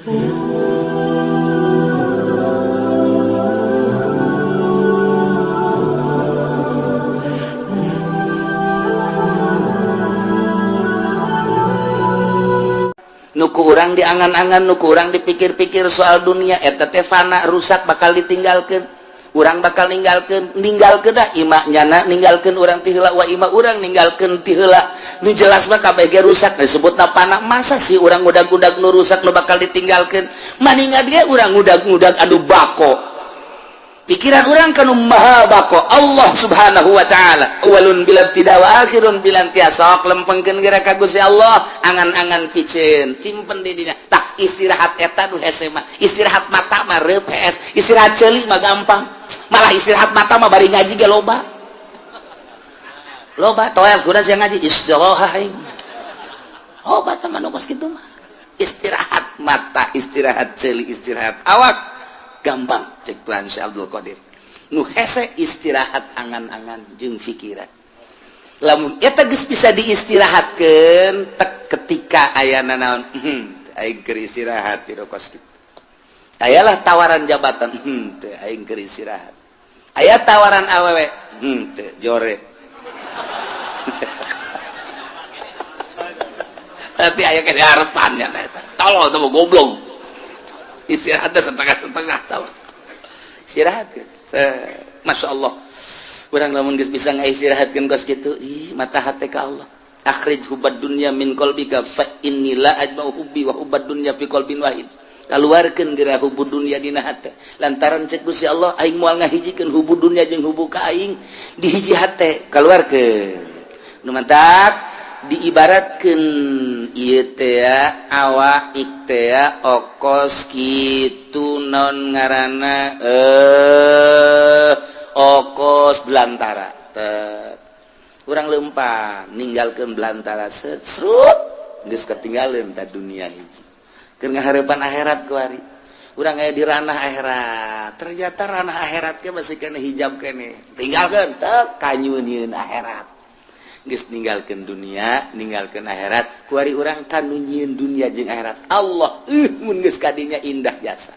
Nu ku urang diangan-angan, nu ku urang dipikir-pikir soal dunia, eta teh fana, rusak, bakal ditinggalkan. Urang bakal ninggalkeun, ninggalkeun dah ima nyana, ninggalkeun urang ti heula, wa ima urang ninggalkeun ti heula. Nu jelas mah kabeh ge rusak, disebutna fana. Masa sih urang ngudag-ngudag nu rusak, nu bakal ditinggalkeun? Maningan ge urang ngudag-ngudag anu bako, pikiran urang kanu maha bako, Allah Subhanahu wa Ta'ala, awwalun bila ibtida wa akhirun bila intiha. Sok lempengkeun geura ka Gusti Allah, angan-angan piceun simpen di dinya. Tah, istirahat eta nu hese mah. Istirahat mata mah reup hees, istirahat ceuli mah gampang. Malah istirahat mata mah bari ngaji ge loba loba toel kuda sia ngaji istirahat aing. Oh, bata mah nu kos kitu mah. Istirahat mata, istirahat ceuli, istirahat awak gampang cek Tuhan Syekh Abdul Qadir. Nu hese istirahat angan-angan jeung pikiran. Lamun eta geus bisa diistirahatkeun tek, ketika aya naon, aing keur istirahat di kos kitu. Ayalah tawaran jabatan, teu, aing keur istirahat. Aya tawaran awewe, teu, jore. Nanti aya ke harapannya eta. Tolol tuh, goblok. Istirahatnya setengah-setengah, tau. Istirahat kan. Masya Allah. Urang lamun geus bisa ngaistirahatkeun kos kitu, ih, mata hati ka Allah. Akhrij hubbad dunya min qalbika fa inni la ajma'u hubbi wa hubbad dunya fi qalbin wahid. Kaluarkeun geura hubbu dunya dina hate, lantaran cek Gusti Allah, aing moal ngahijikeun hubbu dunya jeung hubbu ka aing di hiji hate. Kaluarkeun. Nu mantak diibaratkeun ieu teh awak teh okos kitu, naon ngaranna, okos belantara. Teh urang lempang ninggalkeun belantara, serut, geus ketinggalan ta dunia hiji. Keur ngaharepan akhirat, kuari urang aya di ranah akhirat. Ternyata ranah akhirat ke masih kena hijab kene, tinggalkeun teh kanyunieun akhirat. Geus ninggalkeun dunia, ninggalkeun akhirat, kuari urang kanu nyieun dunia jeung akhirat, Allah. Mun geus kadinya indah jasa.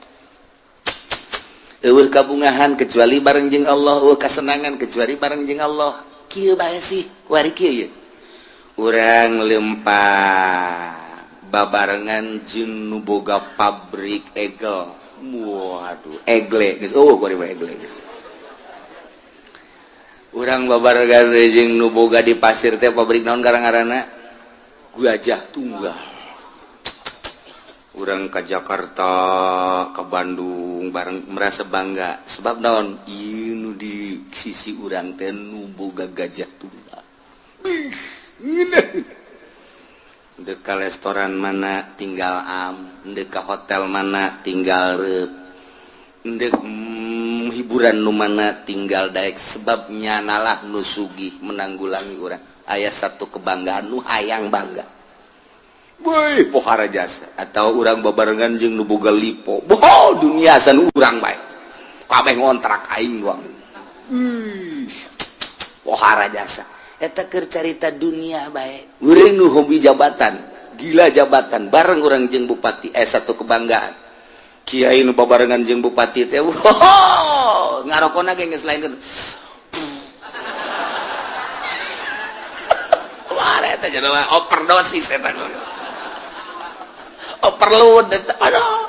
Euweuh kabungahan kecuali bareng jeung Allah, euweuh kasenangan kecuali bareng jeung Allah. Kieu bae sih kuari, kieu ye. Urang lempang babarengan jeung nu boga pabrik egel. Waduh, egle geus euweuh kuari mah, egle geus. Urang babarengan jeung nu boga di pasir teh pabrik naon garang-garana, Gajah Tunggal. Urang ke Jakarta, ke Bandung bareng merasa bangga, sebab naon? Ieu nu di sisi urang teh nu boga Gajah Tunggal. Ih, ngeunah. Dek ka restoran mana tinggal am, dek ka hotel mana tinggal rep, dek hiburan nu mana tinggal daek, sebabnya nalah nu sugih menanggulangi urang. Aya satu kebanggaan nu hayang bangga. Woi, pohara jasa. Atau urang babarengan jeung nu boga lipo. Boh, dunia san urang bae. Kabeh ngontrak aing doang. Ih, pohara jasa. Eta keur carita dunia bae. Urang nu hobi jabatan, gila jabatan, bareng urang jeung bupati, satu kebanggaan. Kiai nu babarengan jeung bupati teh, wow, ngarokona ge geus lain. Wah, eta jadi overdosis eta. Overload eta. Aduh.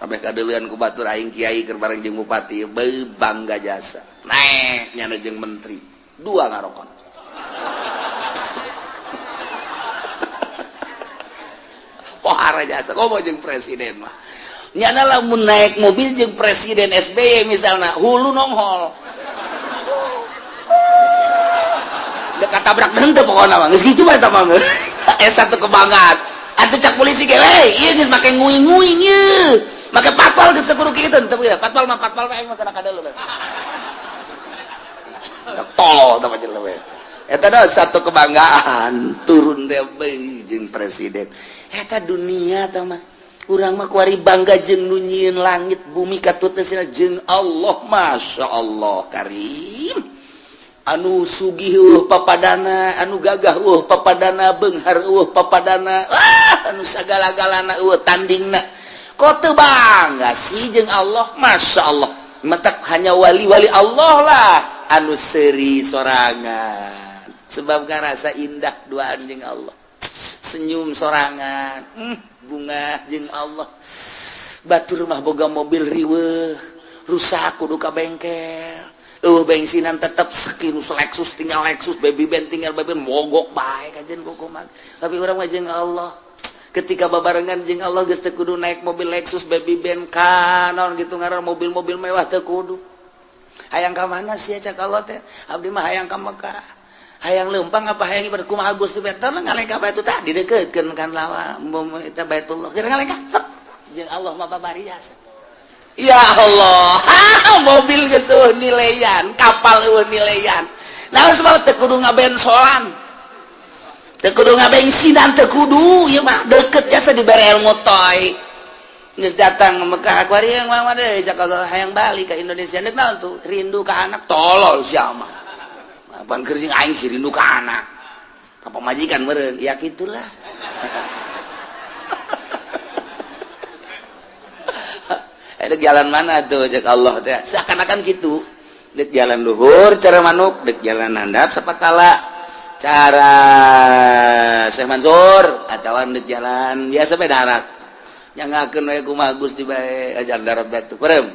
Kabeh kadeuleun ku batur, aing kiai keur bareng jeung bupati, beuh, bangga jasa. Naek nyana jeung menteri, dua ngarokon. Pohara jasa, komo jeung presiden mah. Nyana lamun naik mobil jeung presiden SBY misalnya, hulu nonghol. Dek tabrak henteu pokona mah. Geus kitu bae eta mah. Satu kebanggaan. Atuh cak polisi ge, we, ieu geus make nguing-nguing ieu. Make patpal geus kudu kitu teu ya. Patpal mah patpal mah aing mah kena kadeuleu. Tolol tah jelema eta. Eta dah satu kebanggaan turun teh jeung presiden. Eta dunia tah mah. Urang mah kuari bangga jeung nu nyieun langit bumi katut teh jeung Allah. Masya Allah karim. Anu sugih euweuh papadana, anu gagah euweuh papadana, beunghar euweuh papadana, ah, anu sagala-galana euweuh tandingna. Kok teu bangga sih jeung Allah? Masya Allah, matak hanya wali-wali Allah lah anu seuri sorangan, sebab ngarasa indah duaan jeung Allah, senyum sorangan, bunga jeung Allah. Batur mah boga mobil riweuh, rusak kudu ka bengkel, bensinan tetap sekirus Lexus tinggal Lexus, baby band tinggal baby band, mogok bae kajen kumaha. Tapi urang mah jeung Allah, ketika babarengan jeung Allah geus teu kudu naik mobil Lexus, baby band, kanon gitu ngaran mobil-mobil mewah teu kudu. Hayang ka mana sih, cak Allah teh? Abdi mah hayang ka Mekah. Hayang leumpang apa hayang ibadah? Kumaha Gusti? Betul ngalengkah batu tah dideukeutkeun kan lawa eta Baitullah, keur ngalengkah jeung Allah mah babari jasa. Ya Allah, mobil geus euweuh nileyan, kapal euweuh nileyan. Nah, sebab teu kudu ngabensolan, teu kudu ngabensinan, teu kudu. Ieu mah deket jasa dibere ilmu toy. Geus datang ke Mekah kuari yang mah deui, cak Allah hayang balik ke Indonesia. Deuk naon tuh? Rindu ka anak. Tolol sia mah. Apaan keur jeung aing sih rindu ka anak? Ka pamajikan meureun. Ya kitulah. Dek jalan mana tuh, cek Allah teh, seakan-akan gitu. Dek jalan luhur cara manuk, dek jalan handap sapatala cara Syekh Mansur, atau dek jalan biasa bae darat. Nyangakeun we kumaha Gusti bae, ajar darat batu perem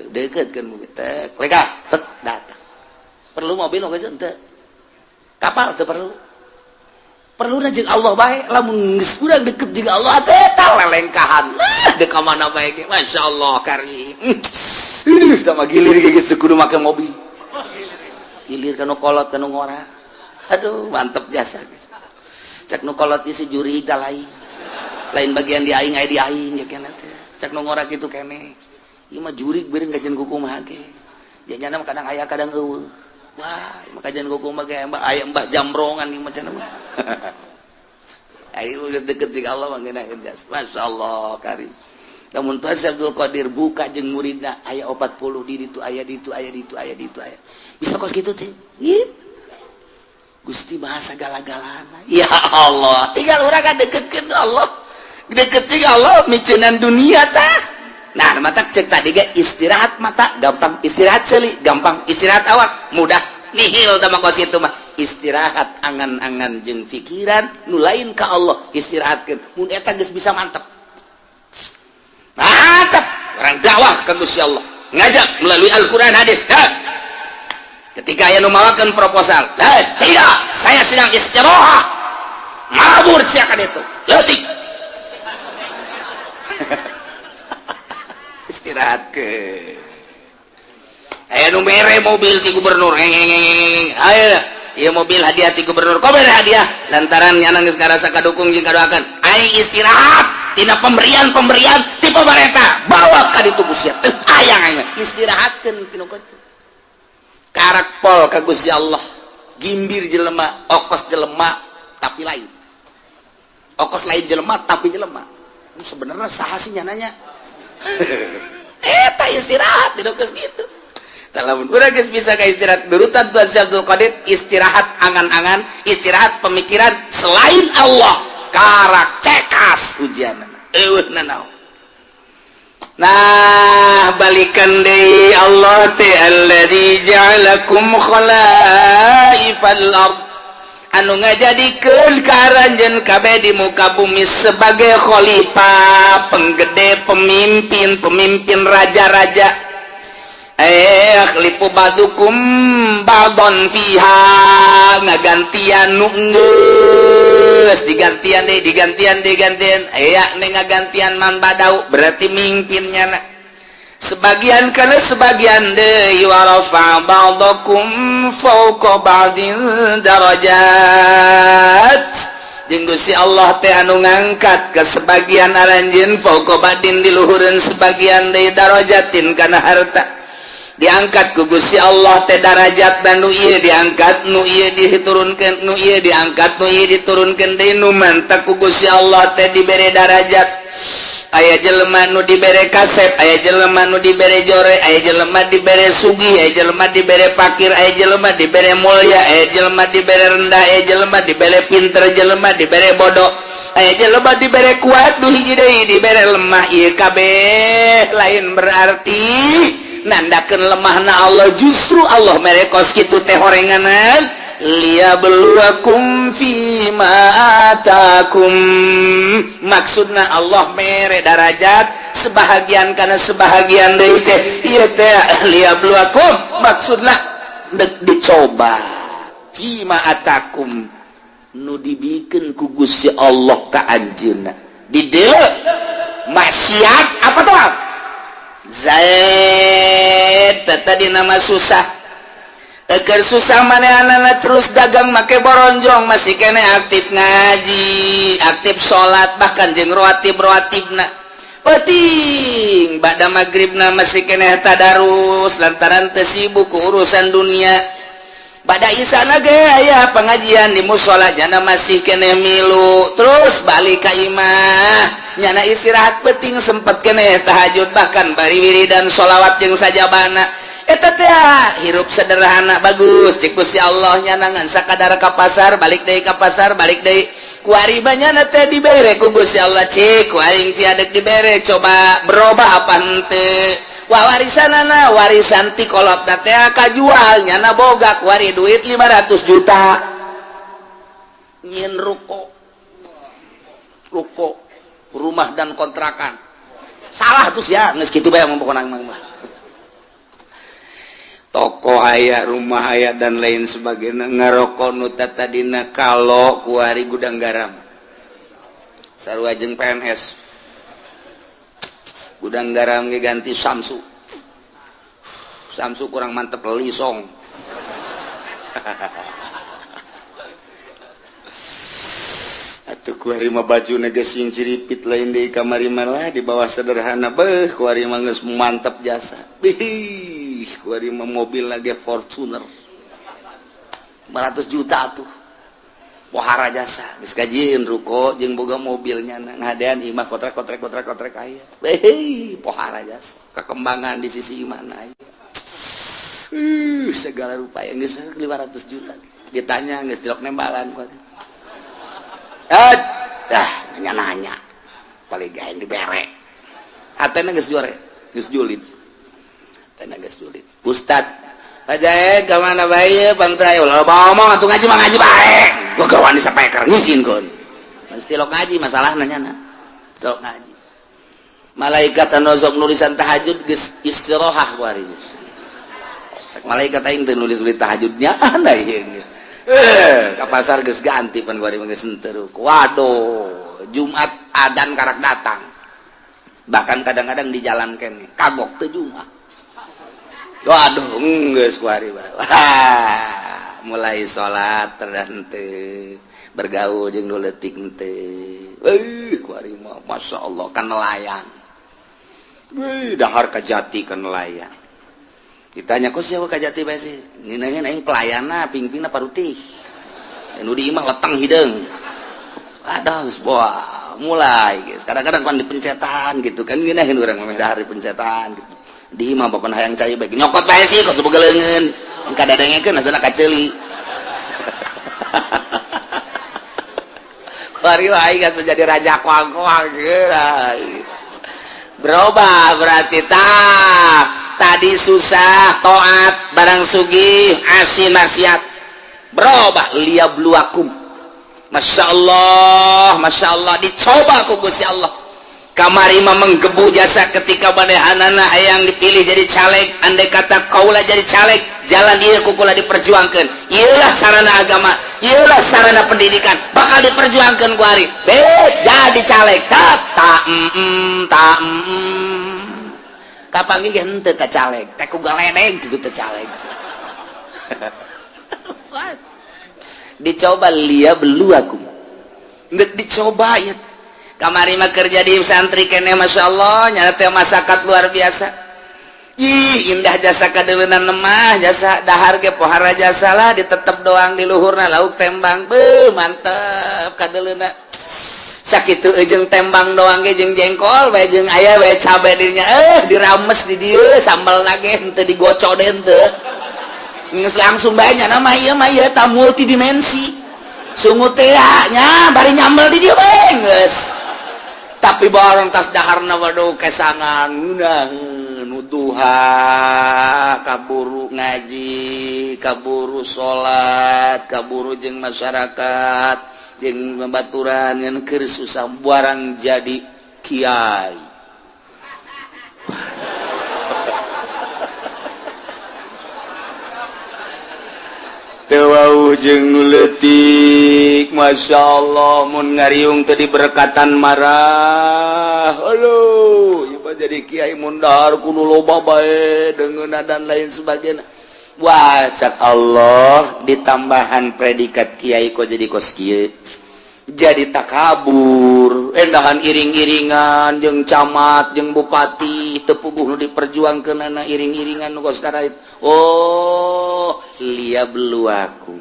deketkeun tek leka tek datang. Perlu mobil geus henteu, kapal teu perlu. Perlu jeung Allah bae. Lamun geus urang deket jeung Allah teh eta lelengkahan dek ka mana bae ge. Masya Allah karim. Ih, tah mah gilir ge geus kudu make mobil, gilir kanu kolot kanu ngora. Aduh, mantep jasa guys. Cek nu kolot isi juri tah lain lain bagian di aing, aya di aing ya kena teh. Cek nu ngora kitu kene, ieu mah jurig beureun kajian kumaha ge janyana mah, kadang aya kadang euweuh. Wah, mah kajian kumaha ge, aya mbah jambrongan ieu mah cenah mah. Ayo geus deket jeung Allah mah ngeunaheun jas. Masya Allah karim. Namun Tuhan Syekh Abdul Qadir buka jeung muridna aya 40 di ditu, aya di ditu, aya di ditu, aya di ditu, aya. Bisa kos kitu teh. Ieu Gusti bahasa gala-galana. Ya Allah, tinggal urang kan deketkeun Allah. Deket jeung Allah miceunan dunia tah. Nah, mata cek tadi ge istirahat mata gampang, istirahat seuli gampang, istirahat awak mudah. Nihil tah mah kos kitu mah. Istirahat angan-angan jeung pikiran nu lain ka Allah istirahatkeun. Mun eta geus bisa mantep. Mantep orang dakwah ka Gusti Allah. Ngajak melalui Al-Qur'an hadis. Ha. Ketika aya nu mawakeun proposal, "Eh, tidak, saya sedang istirahat." Mabur siakan itu. Leutik. Istirahat ke. Aya nu mere mobil ti gubernur. Ayo, ieu mobil hadiah ti gubernur. Kok mere hadiah? Lantaran nyana geus ngarasa kadukung jeung kadoakan. Aing istirahat tina pemberian-pemberian ti pemerintah. Bawa ka ditu ku sia. Teu hayang aing mah. Istirahatkeun tinu kitu. Karak pol ka Gusti Allah. Gimbir jelema, okos jelema tapi lain. Okos lain jelema tapi jelema. Sebenarnya saha sih nyananya? Eta istirahat di geus kitu. Lamun urang geus bisa ka istirahat nurutan Tuhan Syekh Abdul Qadir, istirahat angan-angan, istirahat pemikiran selain Allah, karak cekas ujianna. Eueuh nanaon. Nah, balikan deui Allah teh alladzi ja'alakum khalaifal ard, anu ngajadikeun ka aranjeun kabeh di muka bumi sebagai khalifah, penggede, pemimpin, pemimpin raja-raja. Yakhlifu ba'dukum ba'don fiha, ngagantian nu geus digantian deui, digantian, digantian, aya nih ngagantian man badau, berarti mimpinnya na sebagian kana sebagian deui. Wa rafa ba'dakum fawqa ba'din darajat, jeung Gusti Allah teh anu ngangkat ke sebagian aranjeun, fawqa ba'din di luhureun sebagian deui, darajatin kana harta. Diangkat ku Gusti Allah teh darajat, dan nu ieu diangkat, nu ieu diturunkeun, nu ieu diangkat, nu ieu diturunkeun deui, nu mantak ku Gusti Allah teh dibere darajat. Aya jelema nu dibere kasep, aya jelema nu dibere jore, aya jelema dibere sugih, aya jelema dibere pakir, aya jelema dibere mulia, aya jelema dibere rendah, aya jelema dibere pinter, jelema dibere bodoh, aya jelema dibere kuat, nu hiji deui dibere lemah. Ieu kabeh lain berarti nandakeun lemahna Allah. Justru Allah mere kos kitu teh horenganan liyabluwakum fima atakum. Maksudna Allah mere darajat sebahagian karena sebahagian deui teh ieu teh liyabluwakum, maksudna dek dicoba fima atakum, nu dibikeun ku Gusti Allah ka anjeunna. Di dieu maksiat apa tuh Zaid tadi nama susah. Eger susah manehna terus dagang make boronjong, masih kene aktif ngaji, aktif salat, bahkan jeung rawatib rawatibna. Penting ba'da maghribna masih kene tadarus lantaran teu sibuk ku urusan dunia. Ba'da isana ge aya pengajian di musola, nyana masih kene milu. Terus balik ka imah, nyana istirahat, penting sempet kene tahajud, bahkan bari wiridan sholawat jeung sajabana. Eta teh hirup sederhana bagus cek Gusti Allah. Nyanangan sakadar ka pasar, balik deui ka pasar, balik deui. Kuari nyana teh dibere ku Gusti Allah, cik ku aing sia dek dibere, coba berubah apa henteu. Wah, warisanana, warisan ti kolot teh kajual, nyana boga kuari duit 500 juta, nyin ruko, ruko rumah dan kontrakan. Salah tuh ya, geus kitu bae pokona mah. Toko aya, rumah aya, dan lain sebagainya. Ngarokok nu tadina kalau kuari Gudang Garam, sarua jeung PNS. Gudang Garam ge ganti Samsu, Samsu kurang mantep, Lisong. Atuh kuari mah baju geus ciripit lain di kamari malah di bawah sederhana. Beuh, kuari mah geus mantep jasa. Bih, kuari mah mobil lagi Fortuner 500 juta tuh, pohara jasa. Geus kajieun ruko jeung boga mobilnya, ngadean imah kotrek kotrek kotrek kotrek aya. Beuh, pohara jasa, kekembangan di sisi mana aya. Segala rupa yang geus 500 juta. Ditanya geus tilok nembalan kuari. Eh, dah nanya-nanya. Paling gaeng dibere. Hatena geus juare, geus julid. Hatena geus julid. Ustad, aja ka mana bae pantai ulah ngomong atuh, ngaji mah ngaji bae. Gua gawan di speaker ngizinkeun. Mesti tilok ngaji masalah nanya na. Tilok ngaji. Malaikat anu sok nulisan tahajud geus istirahat kuari. Cek malaikat, aing teu nulis-nulis tahajudnya anda ieu. Eh, ke pasar geus ganti pan kuari mah geus henteu. Waduh, Jumat adan karak datang. Bahkan kadang-kadang di jalan kene kagok teu Jumat. Waduh, geus kuari mah. Wah, mulai salat terhenteu, bergaul jeung nu leutik henteu. Euy, kuari mah Masya Allah kan nelayan. Wih, dahar kajati kan nelayan. Ditanya, kok siapa kajati bae sih? Ngeunaheun aing pelayana, pingpingna parutih. Nu di imah letang hideung. Aduh, geus wah, mulai guys. Kadang-kadang pan dipencetan gitu kan, ngeunaheun urang mah dahar dipencetan gitu. Di imah bapak hayang cai bae nyokot bae sih kos boga leungeun. Kadadengekeun asana kaceuli. Kuari aing geus jadi raja koang-koang gitu. Berubah berarti tak tadi susah toat, barang sugih asin maksiat. Berubah liyabluwakum. Masya Allah, Masya Allah, dicoba ku Gusti Allah. Kamari mah menggebu jasa ketika manehanana hayang dipilih jadi caleg. Andai kata kaula jadi caleg, jalan ieu ku kula diperjuangkeun, ieulah sarana agama, ieulah sarana pendidikan, bakal diperjuangkeun ku ari be jadi caleg. Tak tak tak kapanggih ge henteu ka caleg teh ku galedeg kitu teh caleg. Dicoba liyabluwakum, geus dicoba ya. Kamari mah kerja di santri kene, Masya Allah, nyana teh masakat luar biasa. Ih, indah jasa kadeuleunan lemah jasa, dahar ge pohara jasa lah, ditetep doang di luhurna lauk tembang. Beuh, mantep kadeuleuna. Sakitu jeung tembang doang ge, jeung jengkol bae, jeung aya bae cabe dirinya, dirames di dieu sambal lagi henteu digocok deh, henteu geus langsung bae nya. Nama ieu mah ieu ta multidimensi sungut teh nya, bari nyambel di dieu bae geus. Tapi barang tas daharna, waduh, kesangan ngeunaheun duha, kaburu ngaji, kaburu salat, kaburu jeung masyarakat, jeung babaturan, ngan keur susah barang jadi kiai. Teu jeung nu leutik, Masya Allah, mun ngariung teu diberkatan marah. Aduh, ieu mah jadi kiai mun dahar kudu loba bae deungeunna dan lain sebagainya. Wah, cak Allah ditambahan predikat kiai kok jadi kos kieu, jadi takabur, endahan iring-iringan jeung camat jeung bupati, teu puguh nu diperjuangkeunana iring-iringan nu kos. Oh, liyabluwakum,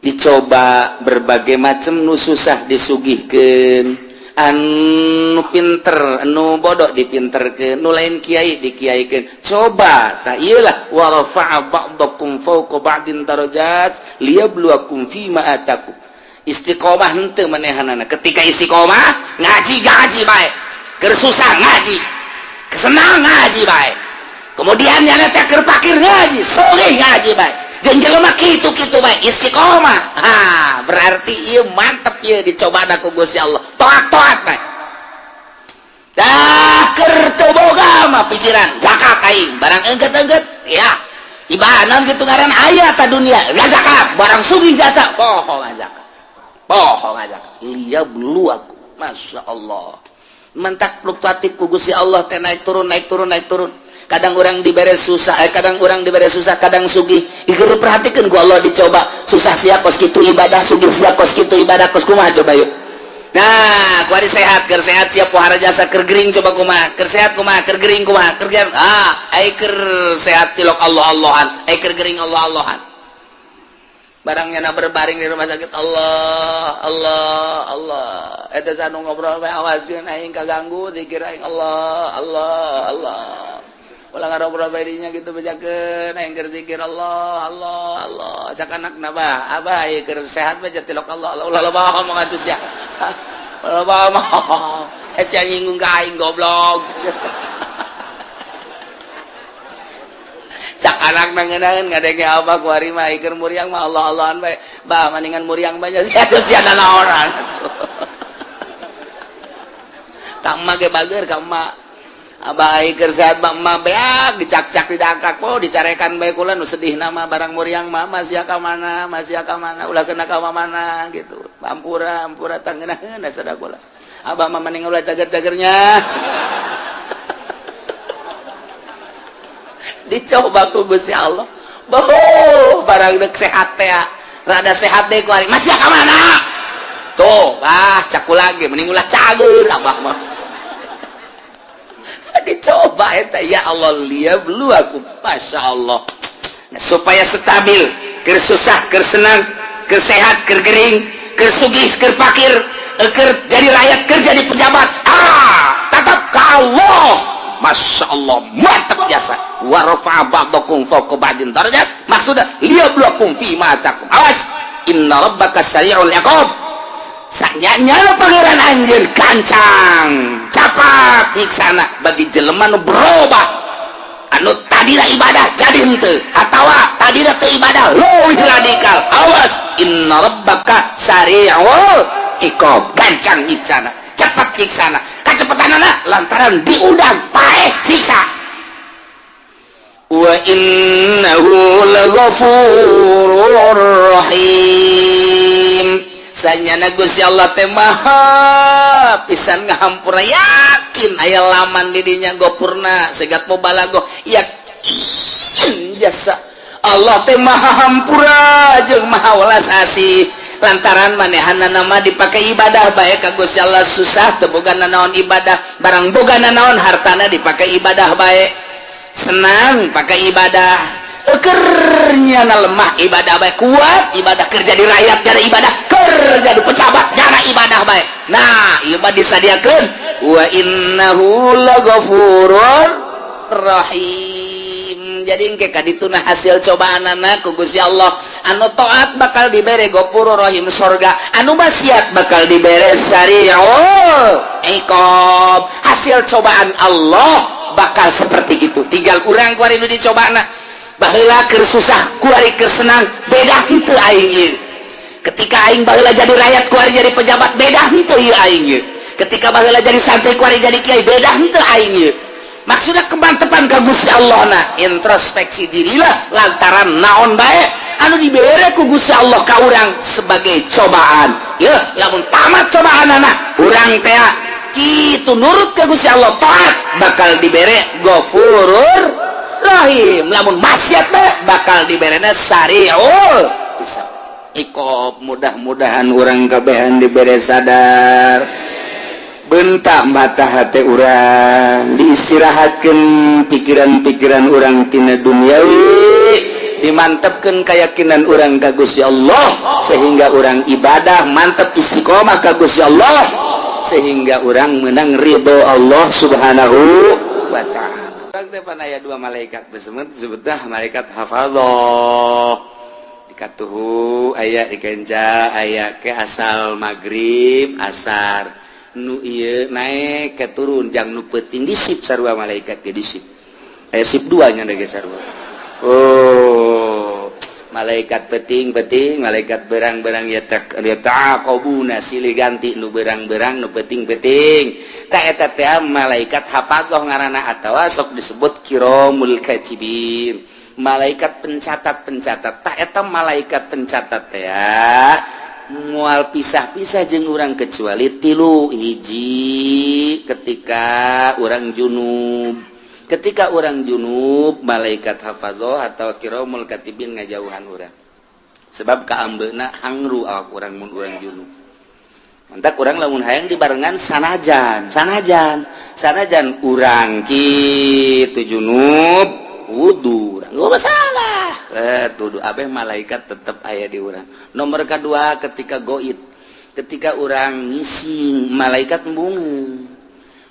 dicoba berbagai macam, nu susah disugihkeun, anu pinter, anu bodoh dipinterkeun, nu lain kiai dikiaikeun. Coba tak iyalah, wa rafa'a ba'dakum fawqa ba'din darajat liyabluwakum fima atakum. Istiqomah henteu manehanana? Ketika istiqomah ngaji, ngaji bae, keur susah ngaji, kesenang ngaji bae, kemudian nyana teh keur pakir ngaji, sugih ngaji bae, jeung jelema kitu-kitu bae istiqomah. Ha, berarti ieu mantep, ieu dicoba ku Gusti Allah, toat-toat bae. Dah keur teu boga mah pikiran zakat aing, barang engget-engget ya ibadah gitu, ngaran aya ta dunia gak zakat, barang sugih jasa poho zakat, poho zakat. Liyabluwakum, Masya Allah, mentak fluktuatif ku Gusti Allah teh, naik turun, naik turun, naik turun. Kadang orang dibere susah, kadang orang dibere susah, kadang sugih. Ieu perhatikan ku Allah dicoba, susah sia kos kitu ibadah, sugih sia kos kitu ibadah, kos kumaha coba yuk. Nah, kuari sehat, keur sehat siap pohara jasa, keur gering coba kumaha, keur sehat kumaha, keur gering kumaha, keur ah, ai keur sehat tilok Allah Allahan, ai keur gering Allah Allahan. Barangnya na berbaring di rumah sakit, Allah Allah Allah. Eta sanu ngobrol bae, awaskeun aing kaganggu zikir aing, Allah Allah Allah. Ulah ngarobrol bae dinya gitu, bejakeun aing keur zikir Allah Allah Allah. Cak anakna, "Bah, abah ieu keur sehat bae tilok Allah Allah." Ulah loba ngomong atuh sia. Ulah loba ngomong. Eh, sia nyinggung ka aing, goblok. Cak anak nangenaeun ngadenge abah kuari mah keur muriang mah Allah Allahan bae. Bah, maningan muriang bae sia atuh, sia nanaonan. Tak emak ge bager ka emak. Abah keur sehat mah emak beak dicak-cak, didangkak, oh dicarekan bae kula nu sedih nama barang muriang mah masih ka mana, masih ka mana, ulah kena ka mana gitu. Ampura, ampura tangeunaheun sada kula. Abah mah mending ulah cager-cagernya. Dicoba ku Gusti Allah. Boh, barang dek sehat teh, rada sehat deh kuari. Masih ka mana? Tuh, bah, caku lagi mending ulah cager abah mah. Dicoba eta, ya Allah, liyabluwakum, Masya Allah. Nah, supaya stabil, keur susah, keur senang, keur sehat, keur gering, keur sugih, keur pakir, keur jadi rakyat, keur jadi pejabat, ah, tetap ke Allah. Masya Allah, mantap jasa. Wa rafa'a ba'dakum fawqa ba'din darajat, maksudnya liyabluwakum fi ma atakum. Awas, inna rabbaka sari'ul iqab. Sanyanya pangeran anjeun gancang capat nyiksana bagi jelema nu berubah, anu tadina ibadah jadi henteu, atawa tadina teu ibadah leuwih radikal. Awas, inna rabbaka sari'ul iqab, gancang nyiksana, cepat nyiksana. Kacepetanana lantaran diundang paeh siksa. Wa innahu laghafurur rahim. Sanyana Gusti Allah teh maha pisan ngahampura, yakin aya laman di dinya gopurna segat mubalago, yakin jasa Allah teh maha hampura jeung maha welas asih. Lantaran manehana nama dipakai ibadah bae ka Gusti Allah, susah teu boga nanaon ibadah, barang boga nanaon hartana dipakai ibadah bae, senang pakai ibadah, kernya na lemah ibadah bae, kuat ibadah, kerja di rakyat jadi ibadah, kerja di pejabat jana ibadah bae. Nah, ieu mah disadiakeun wa innahu laghafurur rahim. Jadi engke kadituna hasil cobaanana ku Gusti Allah, anu taat bakal dibere Ghafurur Rahim, sorga, anu maksiat bakal dibere sari'ul iqab. Hasil cobaan Allah bakal seperti itu. Tinggal urang kuari nu dicobana, baheula keur susah, kuari keur senang, beda henteu aing ieu? Ketika aing baheula jadi rakyat, kuari jadi pejabat, beda henteu ieu aing ieu? Ketika baheula jadi santri, kuari jadi kiai, beda henteu aing ieu? Maksudnya kemantepan ka Gusti Allah. Nah, introspeksi dirilah, lantaran naon bae anu dibere ku Gusti Allah ka urang sebagai cobaan ya, lamun tamat cobaan anak urang teh kitu nurut ke Gusti Allah, taat, bakal dibere Ghafurur Rahim. Lamun maksiat bae, bakal diberena sari'ul hisab, iqab. Mudah-mudahan urang kabehan dibere sadar, bentak mata hati urang, diistirahatkan pikiran-pikiran urang tina duniawi, dimantapkan keyakinan urang ka Gusti Allah, sehingga urang ibadah mantap, istiqomah ka Gusti Allah, sehingga urang menang ridho Allah Subhanahu wa Ta'ala. Depan aya dua malaikat bersebut sebutlah malaikat hafadzah dikatuhu, aya di kenca, aya ke asal maghrib asar, nu ieu naik ke turun jang nu peuting di sip sarua. Malaikat ge di sip, aya sip dua nya ge sarua. Oh, malaikat peting-peting, malaikat berang-berang ya, tak ya taqabuna, silih ganti, nu berang-berang, nu peting-peting. Tak eta teh malaikat hafadzah ngaranna atawa sok disebut kiramul katibin, malaikat pencatat-pencatat. Tak eta malaikat pencatat teh mual pisah-pisah jeung urang kecuali tilu hiji: ketika urang junub. Ketika urang junub, malaikat hafadzah atau kiramul katibin ngajauhan urang, sebab kaambeuna hangru awak urang mun urang junub. Mantak urang lamun hayang dibarengan, sanajan sanajan sanajan urang kitu junub, wudu, urang nggak masalah, tuduh abeh malaikat tetap aya di urang. Nomor kedua, ketika goib, ketika urang ngising, malaikat embungeun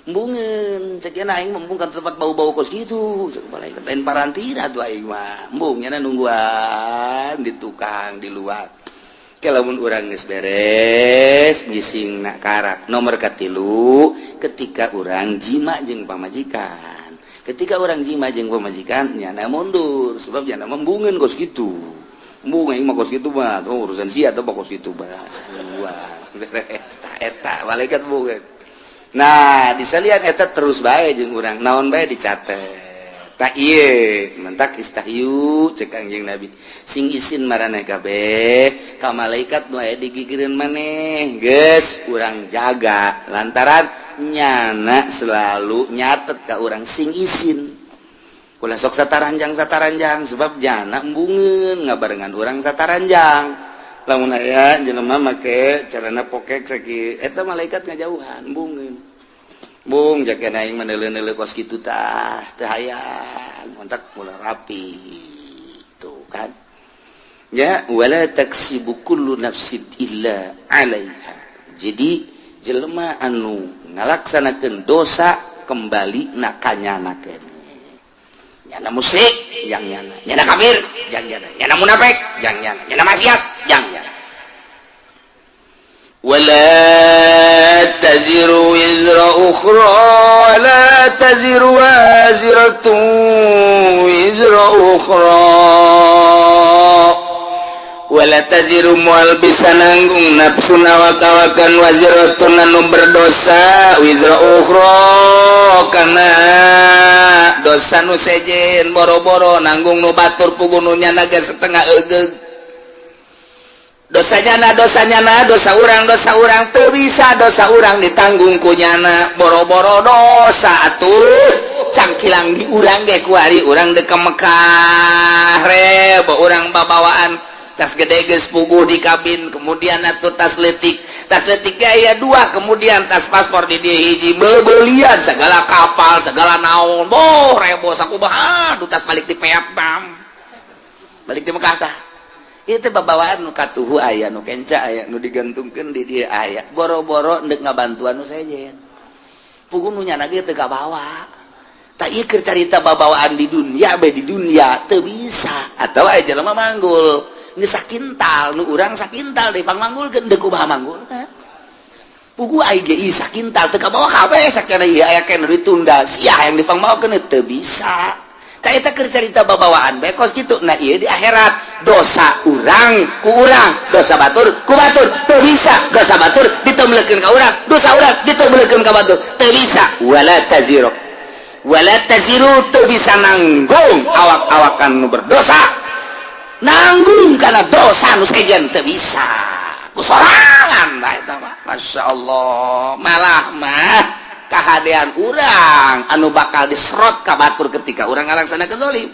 embungeun. Cek aing embung kan tempat bau-bau kos gitu. Cek malaikat, lain parantina tuh aing mah embung, nyana nungguan di tukang di luar. Lamun urang geus beres ngising nak karak. Nomor katilu, ketika urang jima jeung pamajikan. Ketika urang jima jeung pamajikan, nyana mundur, sebab nyana embungeun kos gitu. Embung aing mah kos gitu mah, oh, urusan sia atau kos gitu mah. Wah, beres eta malaikat embungeun. Nah, disalian eta terus bae jeung urang, naon bae dicatet. Tak ieu mentak istahyu, cek Kangjeng Nabi, sing isin maraneh kabeh ka malaikat nu aya digigireun maneh. Geus urang jaga, lantaran nyana selalu nyatet ka urang. Sing isin, ulah sok sataranjang sataranjang, sebab jana embungeun ngabarengan urang sataranjang. Lamun aya jelema make celana pokek saki eta, malaikat ngajauhan, embungeun. Bung jaga aing mah neuleuh kos kitu tah teu hayang, montak mulai rapi tuh kan ya. Wala taksibu kullu nafsin illa 'alaiha. Jadi jelema anu ngalaksanakeun dosa, kembali na kanyana keneh. Nyana musyrik jang nyana, nyana kafir jang nyana, nyana munafik jang nyana, nyana maksiat jang nyana. ولا تزر وزر أخرى ولا تزر وازرة وزر أخرى. ولا تزر moal bisa nanggung nafsun awak-awakan, waziratun anu berdosa, wizra ukhra kana dosa nu sejen. Boro-boro nanggung nu batur, puguh nu nyana ge setengah egeug dosanya. Na dosanya, na dosa urang, dosa urang tuh bisa dosa urang ditanggung ku nyana. Boro-boro dosa atuh cangkilang di urang ge. Kuari urang dek ke Mekah, rebo urang babawaan tas gede geus puguh di kabin, kemudian atuh tas letik, tas letik aya dua, kemudian tas paspor di dia hiji, bebelian segala kapal segala naon. Boh, rebo sakumaha. Aduh, tas balik di Vietnam, balik di Mekah tah. Itu babawaan nu katuhu aya, nu kenca aya, nu digantungkeun di dieu aya. Boro-boro ndek ngabantuan nu sejen, puguh nu nyana ge teu kabawa. Tak, ieu keur carita babawaan di dunia bae. Di dunia teu bisa atau aya jelema manggul geus sakintal, nu urang sakintal deui pangmanggulkeun, deuk kumaha manggul? Puguh aing ge sakintal teu kabawa kabeh. Sakana ieu aya keneh ditunda sia yang dipangmawakeun, teu bisa. Eta keur carita babawaan bae kos kitu. Nah, ieu di akhirat dosa urang ku urang, dosa batur ku batur, teu bisa dosa batur ditemblekeun ka urang, dosa urang ditemblekeun ka batur, teu bisa. Wala taziru, wala taziru, teu bisa nanggung awak-awakan nu berdosa, nanggung karena dosa nu sejen teu bisa ku sorangan bae eta mah. Masya Allah, malah mah kahadean urang anu bakal diserot ka batur ketika urang ngalaksanakeun zalim.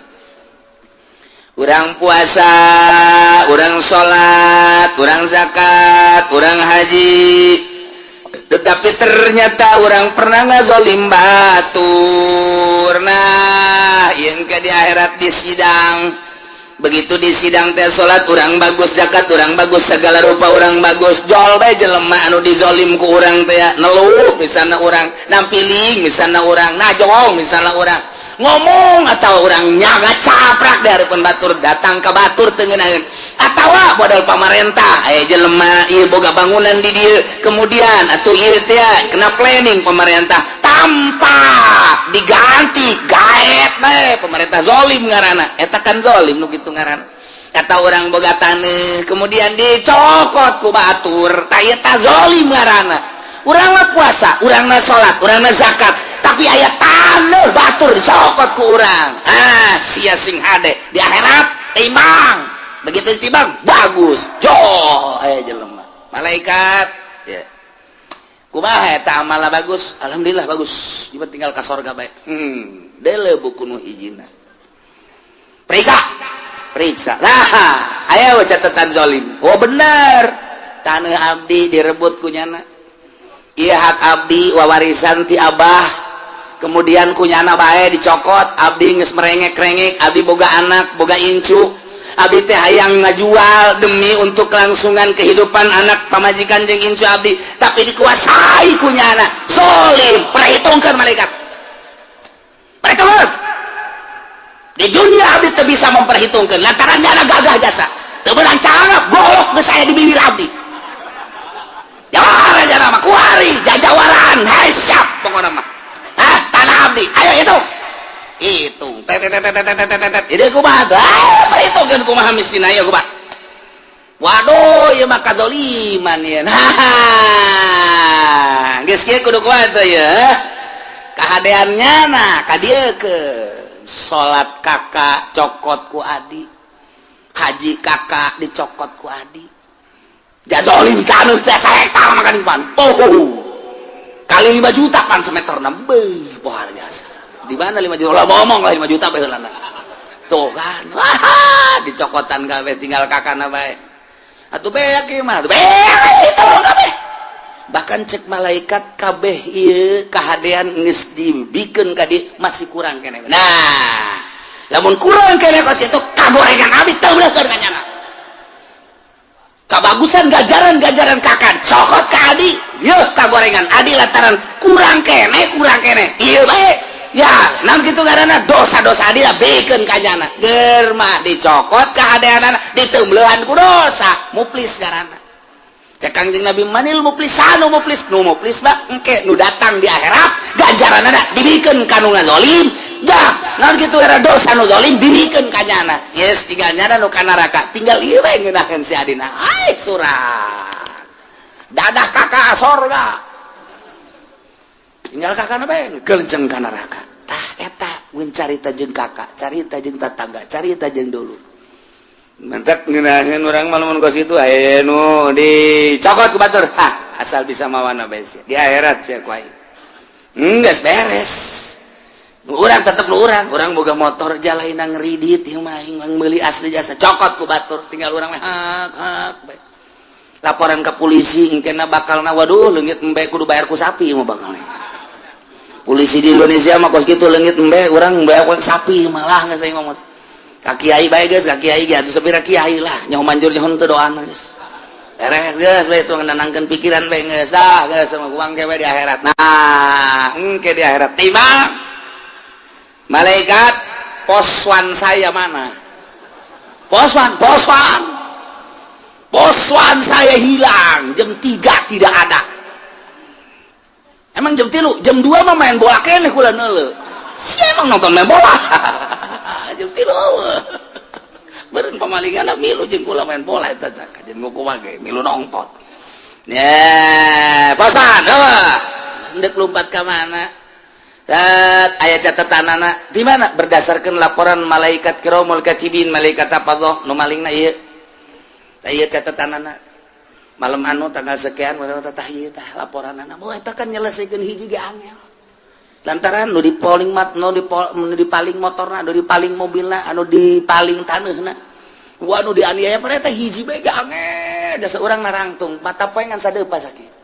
Urang puasa, urang salat, urang zakat, urang haji, tetapi ternyata urang pernah ngazolim batur. Nah, yang ke di akhirat di sidang, begitu di sidang teh, salat urang bagus, zakat urang bagus, segala rupa urang bagus, jol bae jelema anu dizolim ku urang teh neluh. Misalnya urang nampiling, misalnya urang najong, misalnya urang ngomong atau urang nyaga caprak dari batur, datang ke batur tengenaheun atau modal pamarentah, aya jelema ieu boga bangunan di dieu, kemudian atuh ieu teh kena planning pemerintah tanpa diganti, gaet bae pemerintah, zolim ngaranna eta kan, zolim nu kitu ngaranna. Kata urang boga taneuh, kemudian dicokot ku batur, tah eta zolim ngaranna. Urang mah puasa, urang mah salat, urang mah zakat, tapi aya taneuh batur dicokot ku urang. Ah, sia sing hade di akhirat timbang. Begitu ditimbang bagus, jol aya jelema malaikat ya, kumaha eta amalna? Bagus, alhamdulillah bagus. Ieu tinggal ka sorga bae. Dele buku nu hijina, periksa, periksa. Nah, ayo catatan zolim. Oh, bener, tanah abdi direbut ku nyana. Iya, hak abdi wawarisan ti abah, kemudian ku nyana bae dicokot. Abdi geus merengek-rengek, abdi boga anak, boga incu, abdi teh hayang ngajual demi untuk kelangsungan kehidupan anak, pamajikan jeung incu abdi, tapi dikuasai ku nyana. Zolim. Perhitungkan malaikat, perhitungkan. Di dunia abdi teu bisa memperhitungkan lantaran nyana gagah jasa, teu meunang calana, golok geus aya di bibir abdi. Jawara jana mah kuari jajawaran. Hai, siap pokokna mah. Hah, tanah abdi ayo hitung, hitung, tet tet tet tet tet tet. Ini kumaha tuh? Ah, perhitungkeun kumaha miskin, ayo kumaha? Waduh, ieu mah kazoliman ieu. Nah, geus kieu kudu kumaha tuh ya kahadeannya? Nah, ka dieu ke salat kakak cokot ku adi, haji kakak dicokot ku adi, jazolim taneuh teh sahektar makan pan. Oh, kali 5 juta pan semeter nambah. Wah, biasa di mana 5 juta lah, ngomong lah 5 juta bae heulana. Tuh kan, wah, dicokotan kabeh, tinggal kakana bae. Atuh beak ieu mah, beak itu kabeh. Bahkan cek malaikat, kabeh ieu kahadean geus dibikeun ka dieu, masih kurang keneh. Nah, lamun kurang keneh kos kitu, kagorengan abdi teu beuleukeun ka nyana. Kabagusan gajaran-gajaran kakak cokot ka adi, yeuh kagorengan adi lantaran kurang keneh, kurang keneh ieu bae ya. Naon kitu ngaranna? Dosa-dosa adi bikeun ka nyana. Ger mah dicokot kahadeanana, diteumbeuhan ku dosa. Muflis ngaranna. Cek Kangjeng Nabi, manil muflis? Anu muflis, nu muflis mah engke nu datang di akhirat, ganjaranana dibikeun ka nu ngazolim. Jah, naon kitu era dosa nu zalim dibikeun ka nyana. Yes, tinggal nyana nu ka neraka, tinggal ieu bae ngeunaheun si adina. Ai surat dadah kakak sorga, tinggal kakak bae ngelenceng ka neraka. Tah, eta mun carita jeung kakak, carita jeung tetangga, carita jeung dulu. Mantap ngeunaheun urang mah lamun kos kitu. Aya nu dicokot ku batur, hah, asal bisa mawana bae sia di akhirat sia ku aing. Geus beres. Nu urang tetep nu urang, urang boga motor jalaina ngeridit ieu mah, aing meuli asli jasa, cokot ku batur, tinggal urang mah hak hak bae. Laporan ke polisi engkena bakalna, waduh, leungit embe kudu bayar ku sapi mah bakal. Polisi di Indonesia mah kos kitu, leungit embe urang bayar ku sapi malah. Geus aing ngomong. Ka kiai bae geus, ka kiai ge atuh sapira kiai lah, nyaho manjur nyaho teu doana geus. Beres geus bae itu, nenangkeun pikiran bae geus dah, geus sama uang ke di akhirat. Nah, engke di akhirat timbang malaikat, "Poswan saya mana? Poswan, poswan, poswan saya hilang jam 3, tidak ada." "Emang jam 3?" "Jam 2 mah main bola keneh kula neuleu." Si emang nonton main bola jam 3 beureun pamalingan milu jeung kula main bola eta, jeung kumaha ge milu nonton. Ya, poswan eueuh, ndek lompat ka mana? Aya catatan anak di mana berdasarkan laporan malaikat kiromul katibin, malaikat apa doh nu malingna ieu. Ieu catatan anak malam anu tanggal sekian tah, ieu tah laporan anak. Oh, eta kan nyelesaikan hiji ge angel, lantaran nu dipaling mat, nu dipaling motorna, nu dipaling mobilna, anu dipaling taneuhna, wah, anu dianiaya pada eta hiji bae ge angel. Dasar urang narangtung mata poe ngan sadeupa sakit.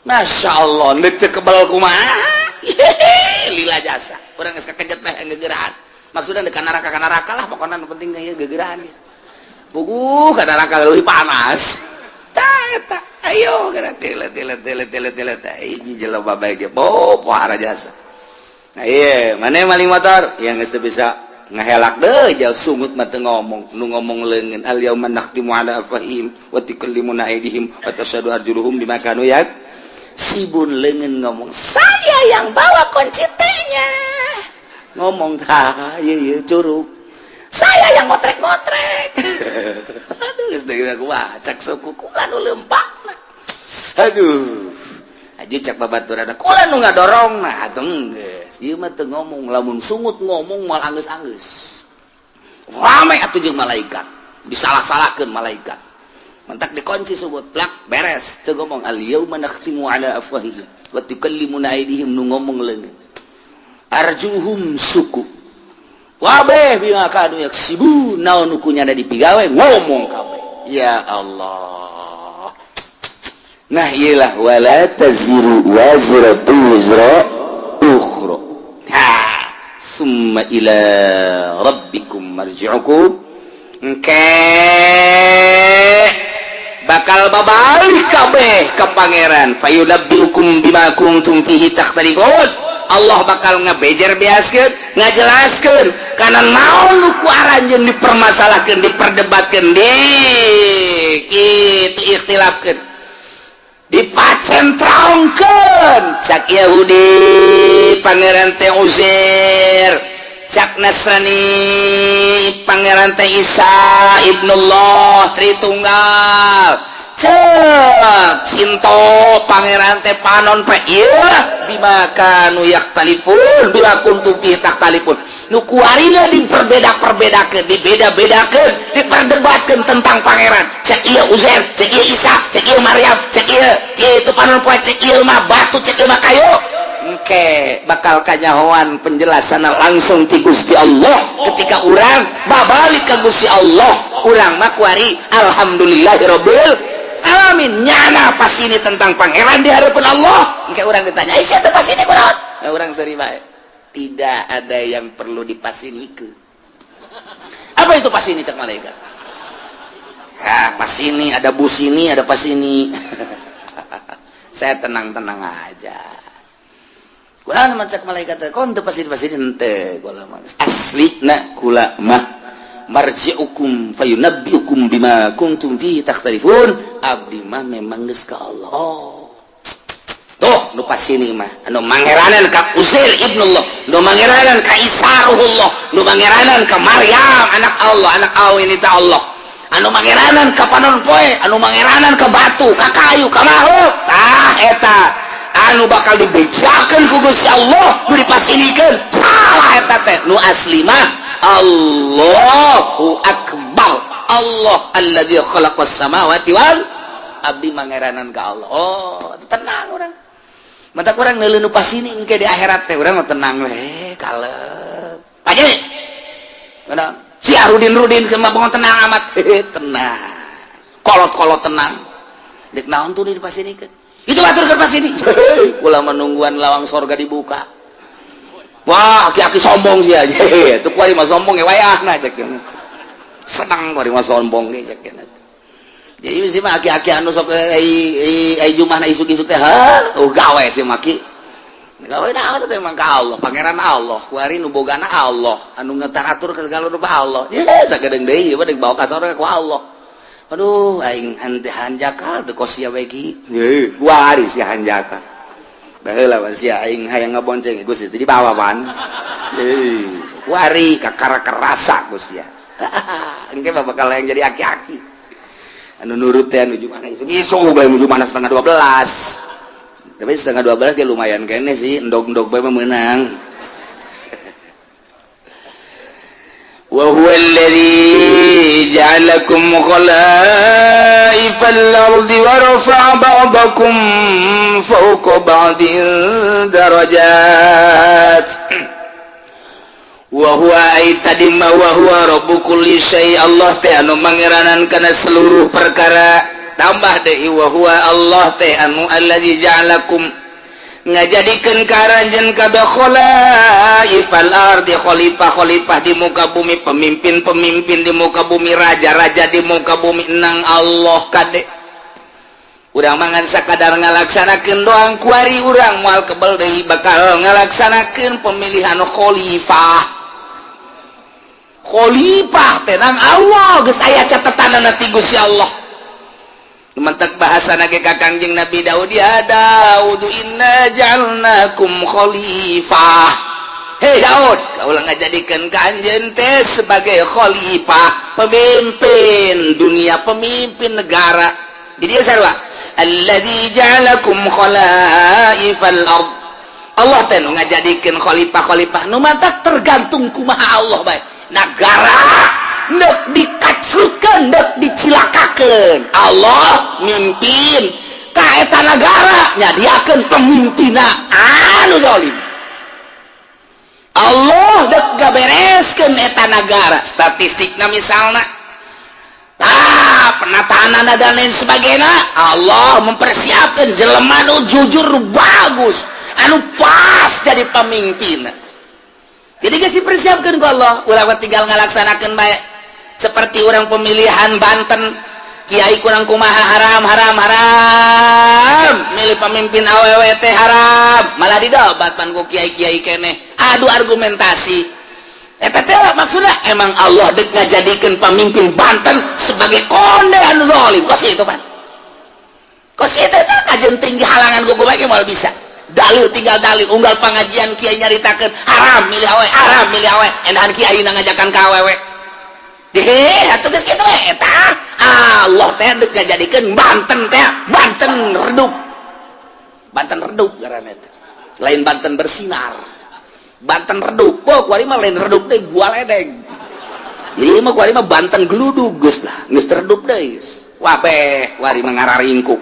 Masya Allah, ndek teu kebal kumaha? Lila jasa urang geus kakejet mah gegeraan, maksudna deuk neraka ka neraka lah, pokokna nu penting ieu gegeraan ge puguh ka neraka leuwih panas. Tah eta, ayo kana tile tile tile tile tile tah hiji jelema bae ge bo pohara jasa. Nah, iya, mana maling motor yang geus bisa ngahelak deh jauh, sungut mah teu ngomong, nu ngomong leungeun. Al yauma nakhtimu ala afwahihim wa tukallimuna aydihim wa tashhadu arjuluhum bima kanu yak sibun. Leungeun ngomong, "Saya yang bawa kunci T-nya." Ngomong tah ieu, ieu curug, "Saya yang motrek-motrek." Aduh, geus deui aku cak suku kula nu leumpangna. Aduh, aja cak babaturan kula nu ngadorong. Nah, atuh geus ieu mah teu ngomong, lamun sungut ngomong moal anggeus-anggeus rame atuh jeung malaikat, disalah-salahkeun malaikat. Mentak dikunci sungut plak, beres, teu ngomong. Al yauma nakhtimu ala afwahihim wa tukallimuna aydihim, nu ngomong leungeun, arjuhum suku wabeh bima kanu yaksibun, naon nu kunyana dipigawe ngomong kabeh. Ya Allah, nah iyalah, wala taziru waziratu wizra ukhra. Ha, summa ila rabbikum marji'ukum, engke bakal babalik kabeh ke Pangeran, fayunabbiukum bima kuntum fihi takhtalifun. Allah bakal ngebejer beaskeun, ngajelaskeun kana naon nu ku aranjeun dipermasalahkeun, diperdebatkeun, di kitu ikhtilafkeun, dipacentrongkeun. Cak Yahudi Pangeran teh Uzair, cak Nasrani Pangeran teh Isa Ibnullah Tritunggal, cek Sinto Pangeran teh panon pe. Ieu bima kanu yakhtalifun, bima kuntum fi takhtalifun, nu kuarina diperbeda-perbedakeun, dibeda-bedakeun, diperdebatkeun tentang Pangeran. Cek ieu Uzair, cek ieu Isa, cek ieu Maryam, cek ieu itu panon poe, cek ieu mah batu, cek ieu mah kayu. Engke bakal kanyahoan penjelasan langsung ti Gusti Allah ketika urang babalik ke Gusti Allah. Urang mah kuari alhamdulillahirabbil alamin, nyana pas ini tentang Pangeran di hadapan Allah. Engke urang ditanya, "Ih, siapa pas ini kunaon?" Nah, urang seri bae, tidak ada yang perlu dipasinikeun. "Apa itu pas ini?" cak malaikat. Ya, pas ini ada bus, ini ada pas ini. Saya tenang-tenang aja. Kula mah, cak malaikat, kon teu pasti pasti henteu, kula mah asli na kula mah marji'ukum fayunabbiukum bima kuntum fihi takhtalifun. Abdi mah memang geus ka Allah. Oh. Tuh nu pasini mah anu mangeranan ka Uzair ibnullah, nu mangeranan ka Isa ruhullah, nu mangeranan ka Maryam anak Allah, anak aw ini ta Allah, anu mangeranan ka panon poe, anu mangeranan ka batu, ka kayu, ka makhluk. Tah, eta anu bakal dibejakeun ku Gusti Allah, nu dipasinikeun salah eta teh. Nu asli mah Allahu akbar, Allah alladzi khalaqas samawati wal, abdi mangeranan ka Allah. Oh, tenang urang, mata kurang neuleuh nu pasini. Engke di akhirat teh urang mah tenang we, kalep paje. Mana si Arudin Rudin mah bangun tenang amat, tenang, kolot-kolot tenang. Dek naon tuh di pasinikeun itu batur ke pasini? Kula menungguan lawang sorga dibuka. Wah, aki-aki sombong sih aja. Itu kuari mah sombong ya wayahna cek. Senang kuari mah sombong ge cek. Jadi sih mah aki-aki anu sok ai jumahna isuk-isuk teh, ha, oh gawe sih maki. Gawe naon teh emang ka Allah, pangeran Allah, kuari nu bogana Allah, anu ngetaratur ke segala rupa Allah. Ya sagedeung deui ieu mah deuk bawa ka sorga ku Allah. Aduh, aing hante hanjakal teu kos sia bae ki. Heuh, kuari si hanjakal. Baheula mah sia aing hayang ngabonceng Gusti teu dibawa pan. Heuh, kuari kakara kerasa Gusti sia. Engke mah bakal yang jadi aki-aki. Anu nurut teh anu jumana isuk bae jumana setengah 12. Tapi setengah 12 ge lumayan kene sih, endog-endog bae mah meunang. Wa huwa alladhi ja'alakum khalaifal ardi wa rafa'a ba'dakum fawqa ba'din darajat. Wa huwa ay tadi ma wa huwa rabbu kulli syai', Allah teh anu mangeranan kana seluruh perkara. Tambah deui wa huwa Allah teh anu allazi ja'alakum ngajadikeun ka aranjeun kabeh khalaifal ardi, khalifah-khalifah di muka bumi, pemimpin-pemimpin di muka bumi, raja-raja di muka bumi nang Allah kade. Urang mangan sakadar ngalaksanakeun doang kuari urang moal kebel deui bakal ngalaksanakeun pemilihan khalifah. Khalifah teh nang Allah geus aya catetanana ti Gusti Allah. Mentek bahasa nage ka Kangjeng Nabi Daud, ya Daud inna ja'alnakum khalifah. Hei Daud, kaulah ngajadikeun ka anjeun teh sebagai khalifah, pemimpin dunia, pemimpin negara. Di dieu sarua alladzi ja'alakum khalaifal ard. Allah teh nu ngajadikeun khalifah-khalifah nu matak tergantung kumaha Allah bae. Nagara ndek dikacrutkeun, ndek dicilakakeun, Allah mimpin ka eta nagara, nyadiakeun pemimpinna anu zalim. Allah dek gabereskeun eta nagara, statistikna misalna tah penataan dan lain sebagainya, Allah mempersiapkan jelema nu jujur, nu bagus, anu pas jadi pemimpin. Jadi geus dipersiapkan ku Allah, ulah tinggal ngalaksanakeun bae. Seperti orang pemilihan Banten, kiai kurang kumaha haram haram haram, milih pemimpin awewe teh haram, malah didobat pan ku kiai-kiai keneh, adu argumentasi. Eta teh maksudnya emang Allah dek ngajadikeun pemimpin Banten sebagai konde anu zalim. Kos itu pan kos itu teh kajen tinggi halangan ku bae moal bisa. Dalil tinggal dalil, unggal pengajian kiai nyaritakeun haram milih awewe, haram milih awewe, endahan kiai ngajakan ka awewe. Deh, atuh geus kitu we eta. Allah teh dek ngajadikeun Banten teh Banten redup. Banten redup ngaranna teh. Lain Banten bersinar. Banten redup. Wah, kuari mah lain redup deh, gua ledeng. Jadi mah kuari mah Banten geludug geus lah, geus redup deui geus. Wabeh, kuari mah ngararingkuk.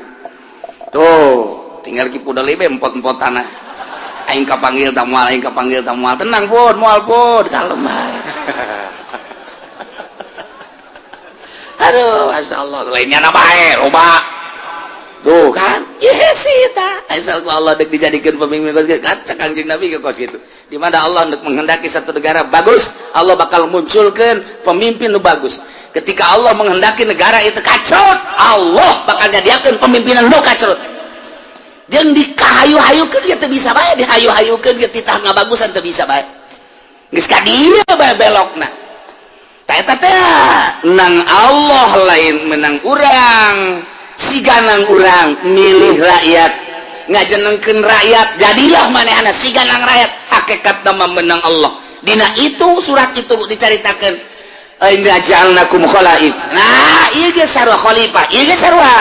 Tuh, tinggal ki pudel be empot-empot tanah. Aing kapanggil ta moal, aing kapanggil ta moal. Tenang pun, moal pun, kalem bae. Aduh, Masya Allah, lainnya na bae, loba. Tuh kan, yes ta. Asal ku Allah dek dijadikan pemimpin kos kitu, kacak Kangjeng Nabi ke kos kitu. Di mana Allah dek menghendaki satu negara bagus, Allah bakal munculkan pemimpin nu bagus. Ketika Allah menghendaki negara itu kacrut, Allah bakal nyadiakeun pemimpinan nu kacrut. Jeung dikahayu-hayukeun ge teu bisa bae, dihayu-hayukeun ge titah ngabagusan teu bisa bae. Geus ka dieu bae belokna. Eta teh nang Allah lain menang urang, siganang urang milih rakyat, ngajenengkeun rakyat, jadilah manehna siganang rakyat. Hakikat nama menang Allah. Dina itu surat itu dicaritakeun inna ja'alnakum khalaif. Nah, ieu ge sarua khalifah, ieu ge sarua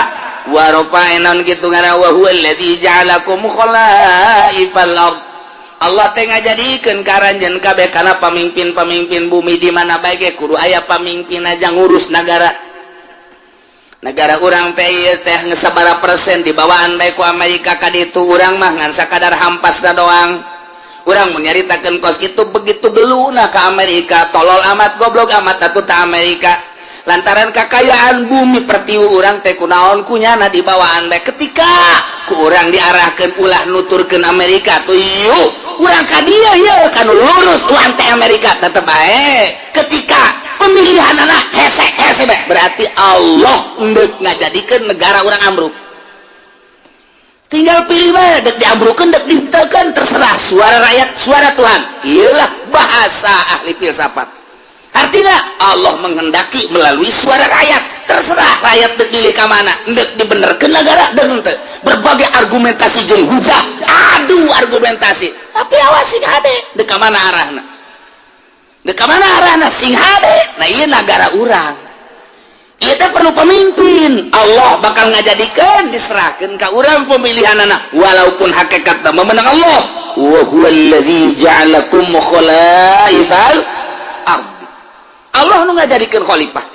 wa rafa'na kitu ngaran wa huwa allazi ja'alakum khalaifal ard. Allah teh ngajadikeun ka aranjeun kabeh kana pamimpin-pamimpin bumi. Di mana bae ge kudu aya pamimpin aja ngurus nagara. Negara urang teh ieu teh geus sabaraha persen dibawaan bae ku Amerika ka ditu, urang mah ngan sakadar hampasna doang. Urang mun nyaritakeun kos kitu begitu beluna ka Amerika, tolol amat, goblok amat atuh ta Amerika. Lantaran kakayaan bumi pertiwi urang teh kunaon kunyana dibawaan bae. Ketika Ku urang diarahkan ulah nuturkeun Amerika tuh. Yuk, urang ka dieu ya kan lurus tuh anti Amerika. Tetep bae ketika pemilihan anak hese hese bae, berarti Allah endek ngajadikeun negara urang ambruk. Tinggal pilih bae, dek diambrukeun, dek dihenteukeun, terserah. Suara rakyat suara Tuhan, iyalah bahasa ahli filsafat. Artinya Allah menghendaki melalui suara rakyat. Terserah rakyat dek milih ka mana, dek dibenerkeun negara dek henteu. Berbagai argumentasi jeung hujah, adu argumentasi, tapi awas, sing hade dek ka mana arahna, dek ka mana arahna, sing hade. Nah, ieu negara urang ieu teh perlu pemimpin. Allah bakal ngajadikeun, diserahkeun ka urang pemilihan anak, walaupun hakikatna memenang Allah. Wa huwallazi ja'alakum khalaifal ardi. Allah nu ngajadikeun khalifah.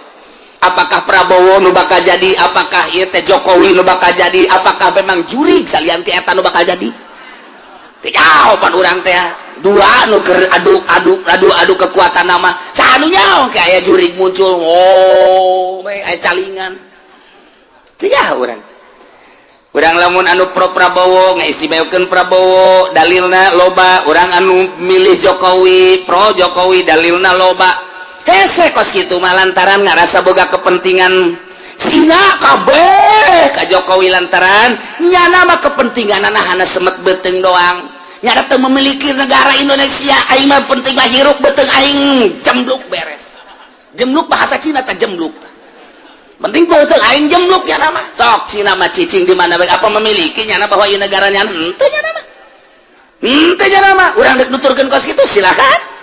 Apakah Prabowo nu bakal jadi, apakah ieu teh Jokowi nu bakal jadi, apakah memang jurig salian ti eta nu bakal jadi, teu jawaban urang teh. Dua nu keur adu adu adu adu kekuatan nama saha nu nyaho kayak jurig muncul, oh aya calingan. Teu nyaho urang. Urang lamun anu pro Prabowo ngaistimewakeun Prabowo, dalilna loba. Urang anu milih Jokowi, pro Jokowi, dalilna loba. Hese kos kitu mah lantaran ngarasa boga kepentingan Cina kabeh ka Jokowi, lantaran nyana mah kepentingan hana semet beuteung doang, nyana teu memiliki negara Indonesia. Aing mah penting mah hirup beuteung aing jembluk, beres. Jembluk bahasa Cina tak jembluk, penting beuteung aing jembluk. Nyana mah sok Cina mah cicing di mana bae, apa memiliki nyana bahwa ieu negara nyana? Henteu, nyana mah henteu. Nyana mah urang dek nuturkeun kos kitu, silakan.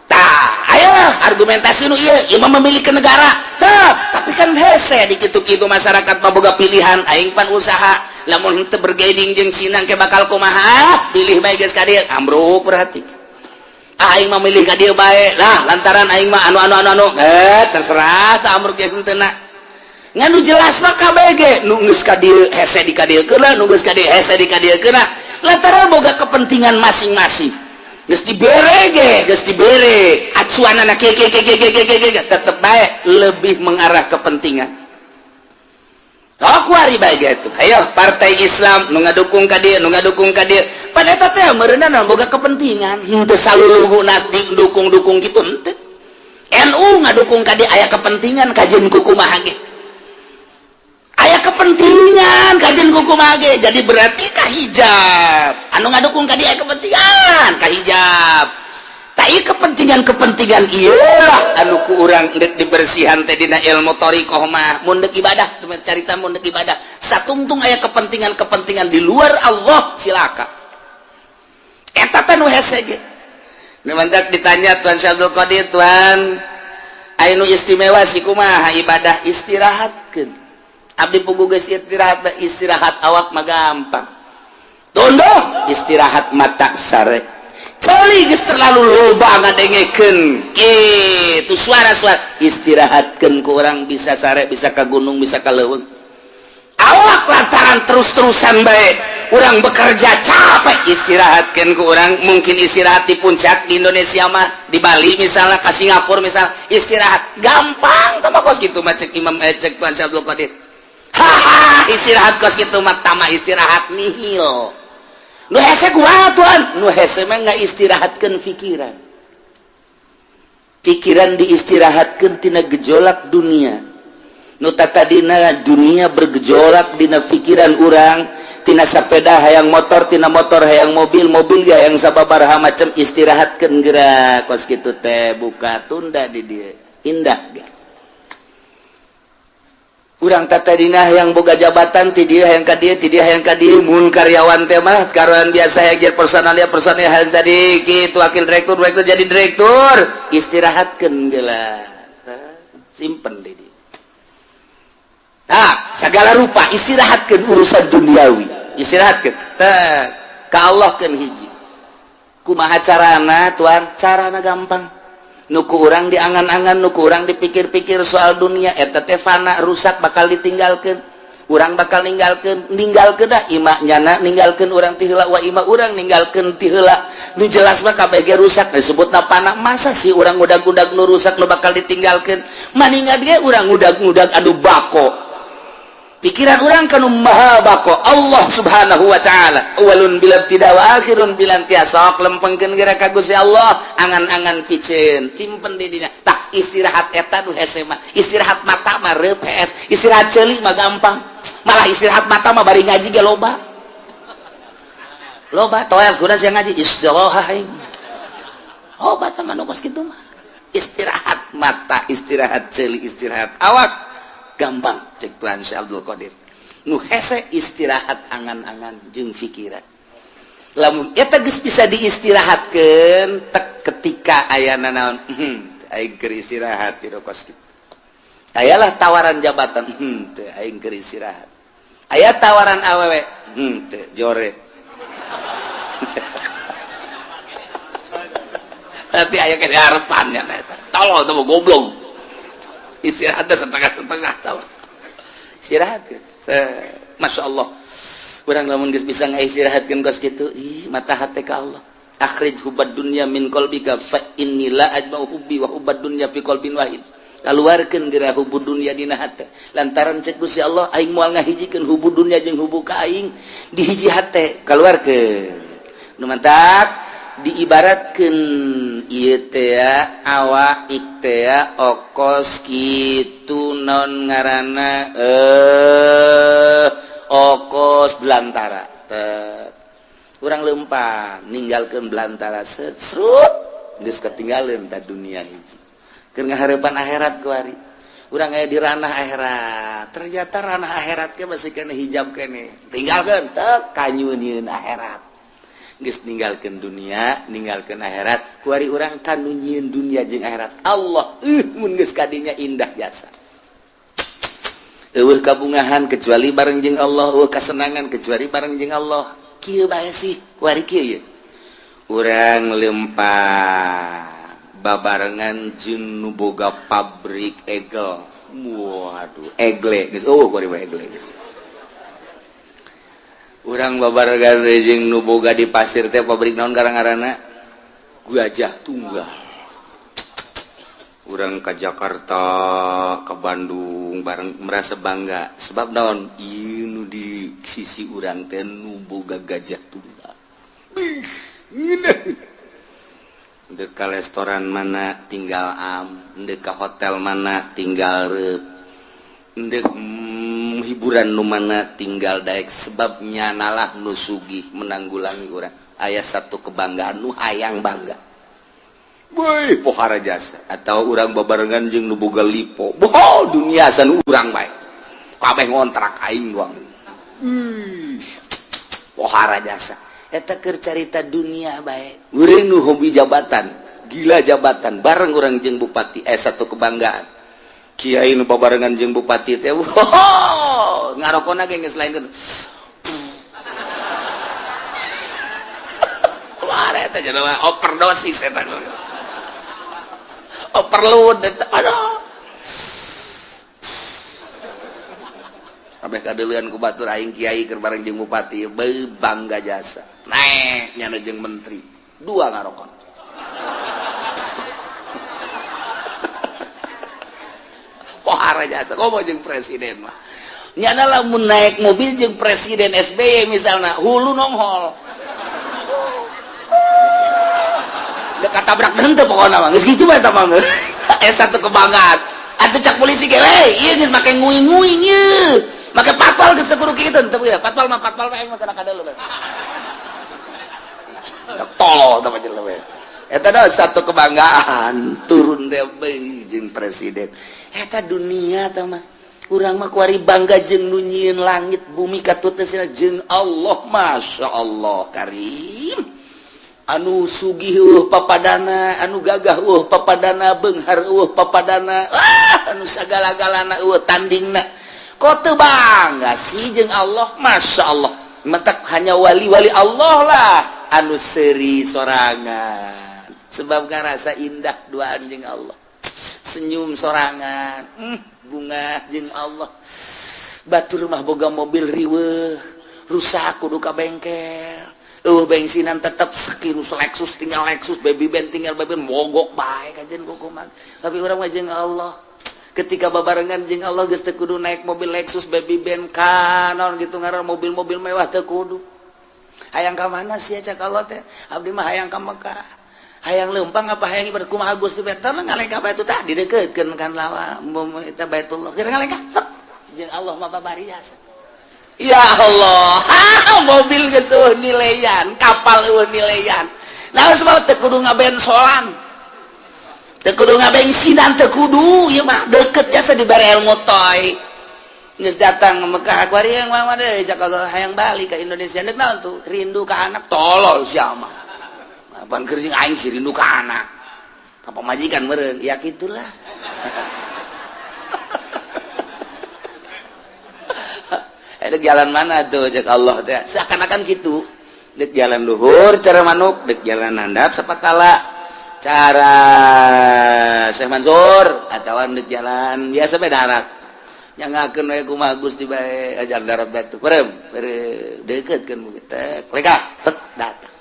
Tah, ayolah argumentasi nu ieu, ieu mah memiliki negara. Tah, tapi kan hese di kitu-kitu masyarakat mah boga pilihan. Aing pan usaha, lamun henteu bergaining jeung Cina ke bakal kumaha? Pilih bae geus ka dieu, ambruk. Berarti aing mah milih ka dieu bae lah, lantaran aing mah anu anu anu anu. Eh, terserah tah, ambruk ge henteu na. Ngan nu jelas mah KBG nu geus ka dieu hese di ka dieu keuna, nu geus ka dieu hese di ka dieu keuna, lantaran boga kepentingan masing-masing. Geus dibere ge, geus dibere acuan anak ke ke ke ke ke ke ke, tetep bae lebih mengarah kepentingan. Oh, kuari bae gitu. Ayo partai Islam nu ngadukung ka dieu, nu ngadukung ka dieu, pada eta teh meureunna boga kepentingan. Henteu saluluhuna dukung-dukung gitu, henteu. NU ngadukung ka dieu aya kepentingan, kajeun kumaha ge aya kepentingan, kajeun kumaha ge. Jadi berarti ka hijab anu ngadukung ka dieu aya kepentingan ka hijab. Tak ieu kepentingan-kepentingan ieu lah anu ku urang deuk dibersihan teh dina ilmu thariqah mah. Mun deuk ibadah, carita mun deuk ibadah satungtung aya kepentingan-kepentingan di luar Allah, cilaka. Eta teh nu hese ge. Nu mantak ditanya Tuan Syekh Abdul Qadir, "Tuan, aya nu istimewa sih kumaha ibadah?" "Istirahatkeun." Abdi pugu geus istirahat. Istirahat awak mah gampang tunduh, istirahat mata sare. Celi geus terlalu loba ngadengekeun kitu suara-suara, istirahatkeun ku urang bisa sare, bisa ka gunung, bisa ka leuweung. Awak lantaran terus-terusan bae urang bekerja capek, istirahatkeun ku urang. Mungkin istirahat di puncak di Indonesia mah, di Bali misalnya, ke Singapura misalnya, istirahat gampang. Tama kos gitu mah cek Imam, cek Tuan Syekh Abdul Qadir, haha, istirahat kos gitu mah tama istirahat nihil. Nu hese kumaha, Tuan? Nu hese mah nggak istirahatkeun pikiran. Pikiran diistirahatkeun tina gejolak dunia. Nu tadina dunia bergejolak dina pikiran urang, tina sepeda hayang motor, tina motor hayang mobil, mobil ya yang sababaraha macam, istirahatkeun gerak kos kitu teh. Buka tunda di dieu indah ge. Urang tadina yang boga jabatan ti dieu hayang ka dieu, ti dieu hayang ka dieu. Mun karyawan teh mah karyawan biasa yang jadi personalia, personil hayang jadi kitu, wakil direktur, direktur, jadi direktur, istirahatkeun geula, simpen di dieu. Nah, segala rupa istirahatkeun urusan duniawi, istirahatkeun teh ka Allah keun hiji. Kumaha carana, Tuan? Carana gampang. Nu ku urang diangan-angan, nu ku urang dipikir-pikir soal dunia eta teh fana, rusak, bakal ditinggalkan. Urang bakal ninggalkeun, ninggalkeun dah ima nyana ninggalkeun urang ti heula, wa ima urang ninggalkeun ti heula. Nu jelas mah kabeh ge rusak, disebutna fana. Masa sih urang ngudag-ngudag nu rusak, nu bakal ditinggalkeun? Maningan ge urang ngudag-ngudag anu bako. Pikiran urang kanu maha bako, Allah Subhanahu wa ta'ala, awalun bila tidak wa akhirun bila intiha. Sok lempengkeun geura ka Gusti Allah, angan-angan piceun timpen di dinya. Tah, istirahat eta nu hese mah. Istirahat mata mah reup hees, istirahat ceuli mah gampang. Malah istirahat mata mah bari ngaji ge loba loba toel kuda sia ngaji istirahat aing. Obat mah nu kos kitu mah. Istirahat mata, istirahat ceuli, istirahat awak gampang cek Tuhan Syekh Abdul Qadir. Nu hese istirahat angan-angan jeung pikiran. Lamun eta geus bisa diistirahatkeun tek ketika ayana naon, aing keur istirahat di kos kitu. Ayalah tawaran jabatan, teu, aing keur istirahat. Aya tawaran awewe, teu, jore. Nanti aya ke harapannya eta. Tolol tuh goblok. Istirahat setengah-setengah tahu. Istirahat. Masya Allah. Urang lamun geus bisa ngaistirahatkeun kos kitu, ih mata hate ka Allah. Akhrij hubbad dunya min qalbika fa inni la ajma'u hubbi wa hubbad dunya fi qalbin wahid. Kaluarkeun geura hubbu dunya dina hate. Lantaran cek Gusti Allah aing moal ngahijikeun hubbu dunya jeung hubbu ka aing di hiji hate. Kaluarkeun. Nu mantak diibaratkeun ieu teh awak teh okos kitu non ngaranna okos belantara. Urang lempang ninggalkeun belantara serut geus ketinggalan ta dunia hiji. Keur ngaharepan akhirat kuari. Urang aya di ranah akhirat. Ternyata ranah akhirat ge masih kena hijab kene. Tinggalkeun teu kanyunieun akhirat. Geus ninggalkeun dunia, ninggalkeun akhirat, kuari urang kanu nyieun dunia jeung akhirat. Allah, mun geus kadinya indah jasa. Eueuh kabungahan kecuali bareng jeung Allah, eueuh kasenangan kecuali bareng jeung Allah. Kieu bae sih, kuari kieu ye. Urang lempang babarengan jeung nu boga pabrik egel. Waduh, egle geus eueuh kuari mah egle geus. Urang babarengan jeung nu boga di pasir teh pabrik naon garang-garana? Gajah Tunggal. Urang ke Jakarta, ke Bandung bareng merasa bangga sebab naon? Ieu nu di sisi urang teh nu boga Gajah Tunggal. Ih, ngeunah. Ndek ka restoran mana tinggal am, ndek ka hotel mana tinggal reup. Ndek hiburan nu mana tinggal daek sebabnya nalah nu sugih menanggulangi urang. Aya satu kebanggaan nu hayang bangga. Woi, pohara jasa atau urang babarengan jeung nu boga lipo. Boh, dunia san urang bae. Kabeh ngontrak aing doang. Ih, pohara jasa. Eta keur carita dunia bae. Urang nu hobi jabatan, gila jabatan, bareng urang jeung bupati satu kebanggaan. Kiai nu babarengan jeung bupati teh, wow, ngarokona ge geus lain kitu. Wah, eta jelema overdosis eta. Overload eta. Aduh. Kabeh kadeuleun ku batur aing kiai keur bareng jeung bupati, beuh bangga jasa. Naek nyana jeung menteri, dua ngarokon. Pohara jasa komo jeung presiden mah. Nyana lamun naik mobil jeung presiden SBY misalna, hulu nonghol. Dekat tabrak henteu pokona mah. Geus kitu bae eta mah. Satu kebanggaan. Atuh cak polisi ge we, ieu geus make nguing-nguing ieu. Make patpal geus kudu kitu henteu ya. Patpal mah patpal bae mah kana kadeuleu. Tolol tah jelema we. Eta dah satu kebanggaan turun teh jeung presiden. Eta dunia tah mah. Urang mah kuari bangga jeung nu nyieun langit bumi katut teh jeung Allah, Masya Allah Karim. Anu sugih eueuh papadana, anu gagah eueuh papadana, beunghar eueuh papadana, anu sagala-galana eueuh tandingna. Kok teu bangga sih jeung Allah, Masya Allah. Mentak hanya wali-wali Allah lah anu seuri sorangan. Sebab ngarasa indah duaan jeung Allah. Senyum sorangan, bunga jeung Allah. Batur mah boga mobil riweuh, rusak kudu ka bengkel. Bensinan tetep sekirus Lexus tinggal Lexus, baby band tinggal baby band, mogok bae kajen kukuman. Tapi urang mah jeung Allah. Ketika babarengan jeung Allah geus teu kudu naik mobil Lexus, Baby Benz, kanon gitu ngaran mobil-mobil mewah teu kudu. Hayang ka mana sih, cak Allah teh? Abdi mah hayang ka Mekah. Hayang leumpang apa hayang ibadah, kumaha Gusti? Tolong ngalengkah batu tah dideukeutkeun kan lawa eta Baitullah. Keur ngalengkah jeung Allah mah babari jasa. Ya Allah, mobil geus euweuh nileyan, kapal euweuh nileyan. Nah, sebab teu kudu ngabensolan. Teu kudu ngabensinan, teu kudu, ieu mah deket jasa dibere ilmu toy. Geus datang ke Mekah aku hari yang mama deh, cak Allah hayang balik ke Indonesia. Nek naon tuh? Rindu ke anak, tolol sia mah. Apaan keur jeung aing sih rindu ke anak. Apa majikan meureun? Ya kitulah. Ada jalan mana tuh, cek Allah teh seakan-akan gitu, dek jalan luhur cara manuk, dek jalan nandap sapatala cara Syekh Mansur, atau dek jalan biasa bae darat yang ngakeun we kumaha Gusti bae ajar darat batu perem deket kan teh leka tet datang.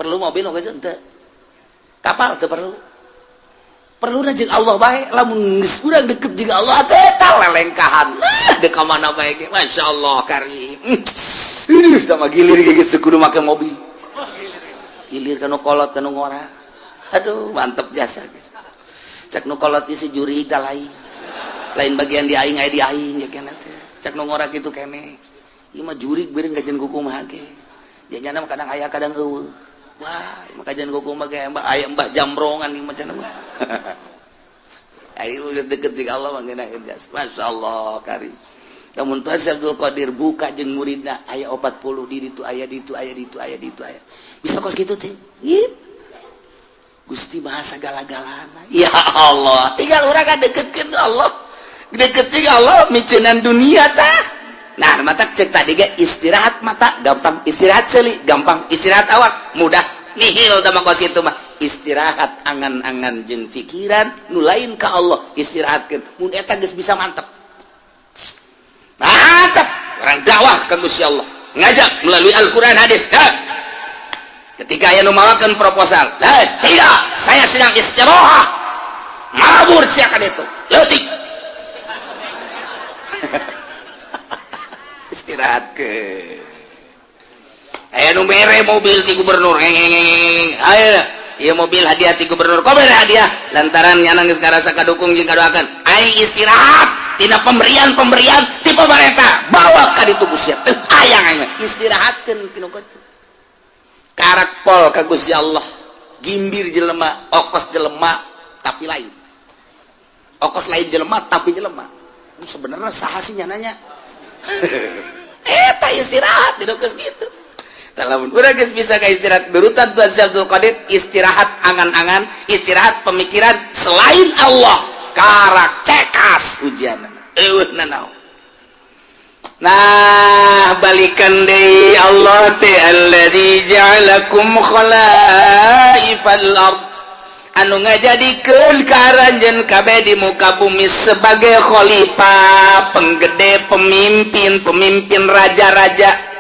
Perlu mobil geus henteu, kapal teu perlu, perlu jeung Allah bae. Lamun geus urang deket jeung Allah teh eta lelengkahan dek ka mana bae ge. Masyaallah karim. Ih, sama gilir ge geus kudu make mobil, gilir kanu kolot kanu ngora. Aduh, mantep jasa guys. Cek nu kolot isi juri tah lain lain bagian di aing, aya di aing ya kena teh. Cek nu ngora kitu kene ieu mah jurig beureung kajian kumaha ge jajana mah, kadang aya kadang euweuh. Wah, mah kajian kumaha ge aya mbah jambrongan ieu mah cenah mah. Ayo geus deket jeung Allah mah ngeunaheun jas. Masyaallah karim. Lamun Tuhan Syekh Abdul Qadir buka jeung muridna aya 40 di ditu, aya di ditu, aya di ditu, aya di ditu, aya. Bisa kos kitu teh. Gusti bahasa gala-galana. Ya Allah, tinggal urang ka deketkeun Allah. Deket jeung Allah miceunan dunia tah. Nah, mata cek tadi ge istirahat mata gampang, istirahat seuli gampang, istirahat awak mudah. Nihil tah mah kos kitu mah. Istirahat angan-angan jeung pikiran nu lain ka Allah istirahatkeun. Mun eta geus bisa mantep. Mantap, orang dakwah ka Gusti Allah. Ngajak melalui Al-Qur'an hadis. Ha. Ketika aya nu mawakeun proposal, "Eh, tidak, saya sedang istirahat." Mabur siakan itu. Leutik. Istirahat ke. Aya nu mere mobil ti gubernur. Ngeng. Ayo, ieu mobil hadiah ti gubernur. Kok mere hadiah? Lantaran nyana geus ngarasa kadukung jeung kadoakeun. Aing istirahat tina pemberian-pemberian ti pemerintah. Bawa ka ditu Gusti. Teu hayang aing mah. Istirahatkeun kinu kitu. Karak pol ka Gusti Allah. Gimbir jelema, okos jelema tapi lain. Okos lain jelema tapi jelema. Sebenarnya saha sih nyananya? Eta istirahat di geus kitu. Lamun urang geus bisa ka istirahat berutan Tuhan Syekh Abdul Qadir, istirahat angan-angan, istirahat pemikiran selain Allah, karak cekas ujian. Eueuh nanaon. Nah, balikan deui Allah teh alladzi ja'alakum khalaifal ard, anu ngajadikeun ka aranjeun kabeh di muka bumi sebagai khalifah, penggede, pemimpin, pemimpin raja-raja.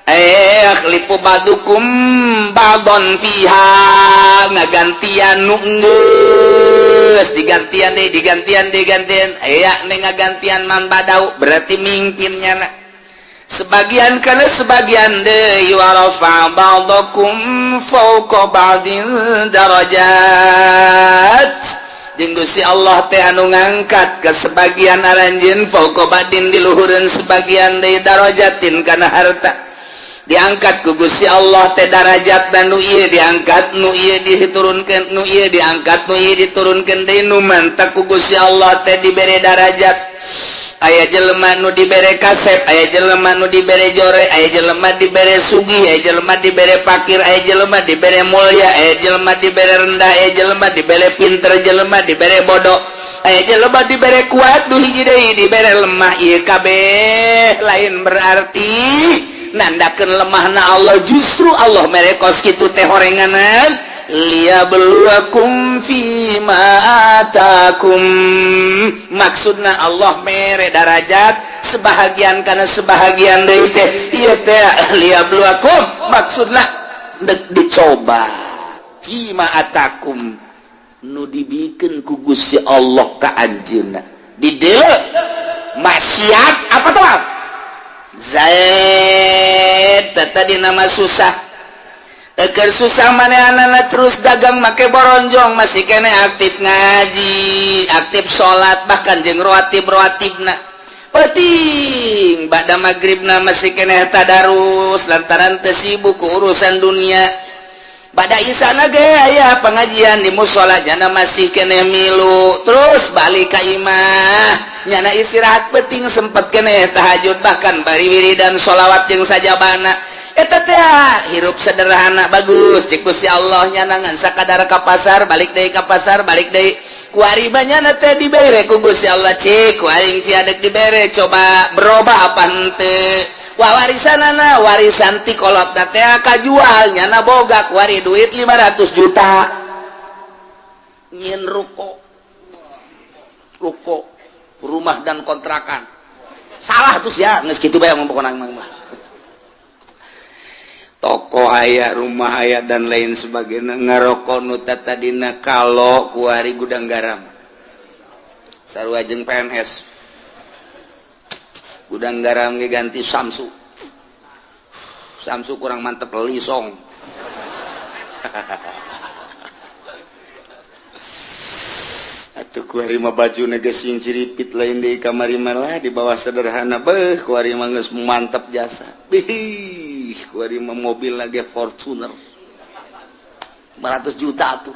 Yakhlifu ba'dukum ba'don fiha, ngagantian nu geus digantian deui, digantian, digantian, aya nih ngagantian man badau, berarti mimpinnya na sebagian kana sebagian deui. Wa rafa ba'dakum fawqa ba'din darajat, jeung Gusti Allah teh anu ngangkat ke sebagian aranjeun, fawqa ba'din di luhureun sebagian deui, darajatin kana harta. Diangkat ku Gusti Allah teh darajat dan nu ieu diangkat, nu ieu diturunkeun, nu ieu diangkat, nu ieu diturunkeun deui. Nu mantak ku Gusti Allah teh dibere darajat, aya jelema nu dibere kasep, aya jelema nu dibere jore, aya jelema dibere sugih, aya jelema dibere pakir, aya jelema dibere mulia, aya jelema dibere rendah, aya jelema dibere pinter, jelema dibere bodoh, aya jelema dibere kuat, nu hiji deui dibere lemah. Ieu kabeh lain berarti nandakeun lemahna Allah, justru Allah mere kos kitu teh horenganan liyabluwakum fima atakum. Maksudna Allah mere darajat sebahagian karena sebahagian deui teh ieu teh liyabluwakum, maksudna dek dicoba, fima atakum. Nu dibikeun ku Gusti Allah ka anjeunna. Di dieu maksiat apa tuh? Zaid tadi nama susah. Eker susah manehna terus dagang make boronjong, masih kene aktif ngaji, aktif salat, bahkan jeung rawatib rawatibna. Penting ba'da maghribna masih kene tadarus lantaran teu sibuk ku urusan dunia. Ba'da isana ge aya pengajian di musola, nyana masih kene milu. Terus balik ka imah, nyana istirahat penting sempet kene tahajud, bahkan bari wiridan sholawat jeung sajabana. Eta teh hirup sederhana bagus cek Gusti Allah. Nyana ngan sakadar ka pasar, balik deui, ka pasar, balik deui. Kuari nyana teh dibere ku Gusti Allah, cik ku aing ciadek dibere, coba berubah apa henteu. Wah, warisanana, warisan ti kolot teh kajual, nyana boga kuari duit 500 juta, nyin ruko, ruko rumah dan kontrakan. Salah tuh ya, geus kitu bae pokona mah. Toko aya, rumah aya, dan lain sebagainya. Ngarokok nu tadina kalau kuari Gudang Garam, sarua jeung PNS. Gudang Garam ge ganti Samsu, Samsu kurang mantep, Lisong. Atuh kuari mah baju geus sing ciripit, lain di kamari malah di bawah sederhana. Beuh, kuari mah geus mantep jasa. Bih, kuari mah mobil lagi Fortuner 500 juta tuh,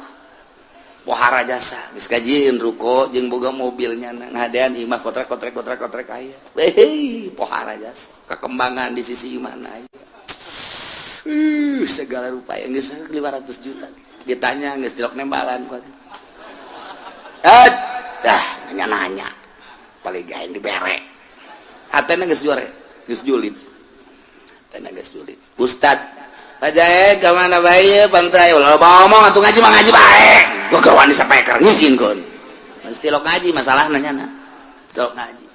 pohara jasa. Geus kajieun ruko jeung boga mobilnya, ngadean imah kotrek kotrek kotrek kotrek aya. Beuh, pohara jasa, kekembangan di sisi mana aya. Segala rupa yang geus 500 juta ditanya geus dilok nembalan kuari. Ah, dah nanya-nanya paling gaeng dibere. Hatena geus juare, geus julid. Hatena geus julid. Ustad Pak Jae ka mana bae pantai ulah loba omong atuh, ngaji mah ngaji bae. Gua keur wani sapeker ngizinkeun. Mesti lok ngaji masalahna nyana. Lok ngaji.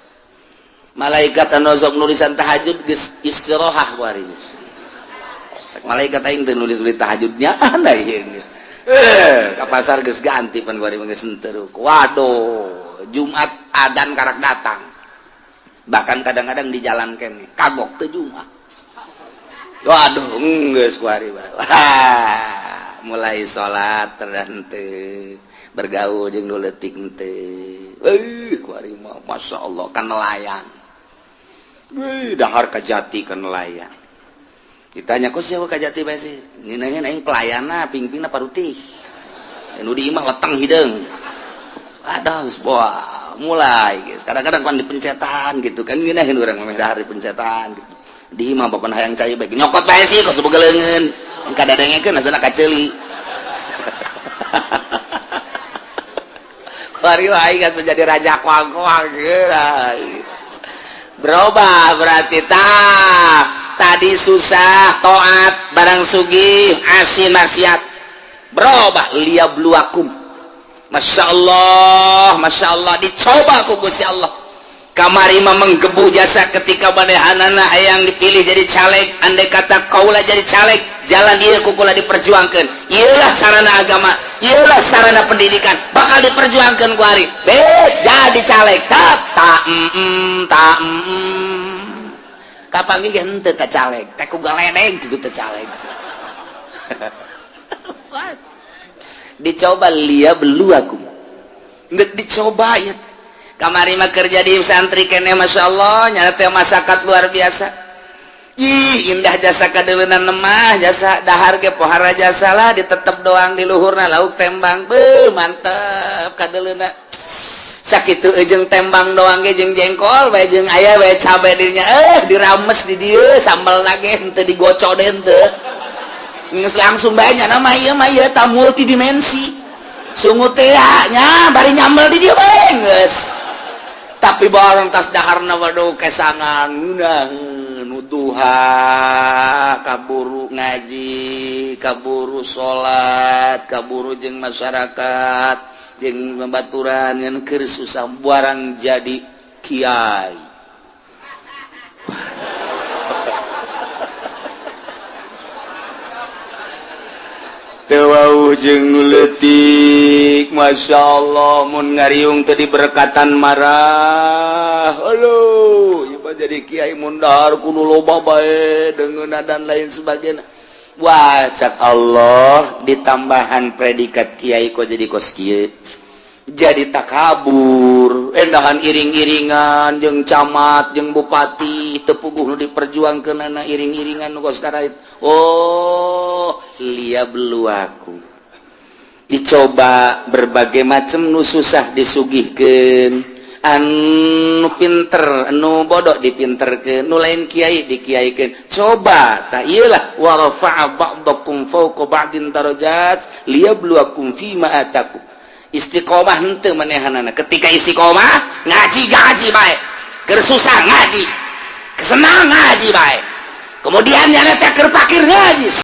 Malaikat anu sok nulisan tahajud geus istirahat kuari geus. Cek malaikat, aing teu nulis-nulis tahajudnya anda ieu. Ke pasar geus ganti pan kuari mah geus henteu. Waduh, Jumat adan karak datang. Bahkan kadang-kadang di jalan kene kagok teu Jumat. Waduh, geus kuari mah. Wah, mulai salat terhenteu, bergaul jeung nu leutik henteu. Kuari mah Masya Allah kan nelayan. Wih, dahar kajati kan nelayan. Ditanya, kok siapa kajati bae sih? Ngeunaheun aing pelayanna, pingpingna parutih. Nu di imah leteng hideung. Aduh, geus wah, mulai guys. Kadang-kadang pan dipencetan gitu kan, ngeunaheun urang mah dahar dipencetan gitu. Di imah bapak hayang cai bae nyokot bae sih kos boga leungeun. Kadadengekeun asana kaceuli. Kuari wae geus jadi raja koang-koang geus. Berubah berarti tak tadi susah toat, barang sugih asin maksiat. Berubah liyabluwakum. Masya Allah, Masya Allah, dicoba ku Gusti Allah. Kamari mah menggebu jasa ketika manehanana hayang dipilih jadi caleg. Andai kata kaula jadi caleg, jalan ieu ku kula diperjuangkeun, ieulah sarana agama, ieulah sarana pendidikan, bakal diperjuangkeun ku ari be jadi caleg. Tak tak mm, tak mm. Kapan ge henteu teh caleg teh ku galedeng kitu teh caleg. Dicoba liyabluwakum, geus dicoba ya. Kamari mah kerja di santri kene, Masya Allah, nyata teh masakat luar biasa. Ih, indah jasa kadeleunan mah jasa dahar ge pohara jasa lah, ditetep doang di luhurna lauk tembang. Beuh, mantep kadeleuna. Sakitu jeung tembang doang ge jeung jengkol bae jeung aya bae cabe dirinya, dirames di dieu sambal ge henteu digocok deui henteu. Geus langsung bae nya mah ieu mah ieu ta multidimensi. Sungut teh nya bari nyambel di dieu bae geus. Tapi barang tas daharna, waduh, kesangan ngeunaheun duha, kaburu ngaji, kaburu salat, kaburu jeung masyarakat, jeung babaturan ngan keur susah barang jadi kiai. Teu wauh jeung nu leutik. Masya Allah, mun ngariung tadi berkatan marah. Aduh, ieu jadi kiai mun dahar kudu loba bae deungeunna dan lain sebagainya. Wah, cak Allah, ditambahan predikat kiai kok jadi kos kieu, jadi takabur, endahan iring-iringan jeung camat jeung bupati, teu puguh nu diperjuangkeunana iring-iringan nu kos. Oh, liyabluwakum, dicoba berbagai macam, nu susah disugihkeun, anu pinter, anu bodoh dipinterkeun, nu lain kiai dikiaikeun. Coba tak iyalah, wa rafa'a ba'dakum fawqa ba'din darajat liyabluwakum fima atakum. Istiqomah henteu manehanana. Ketika istiqomah ngaji, ngaji bae, keur susah ngaji, kesenang ngaji bae, kemudian nyana teh keur pakir ngaji.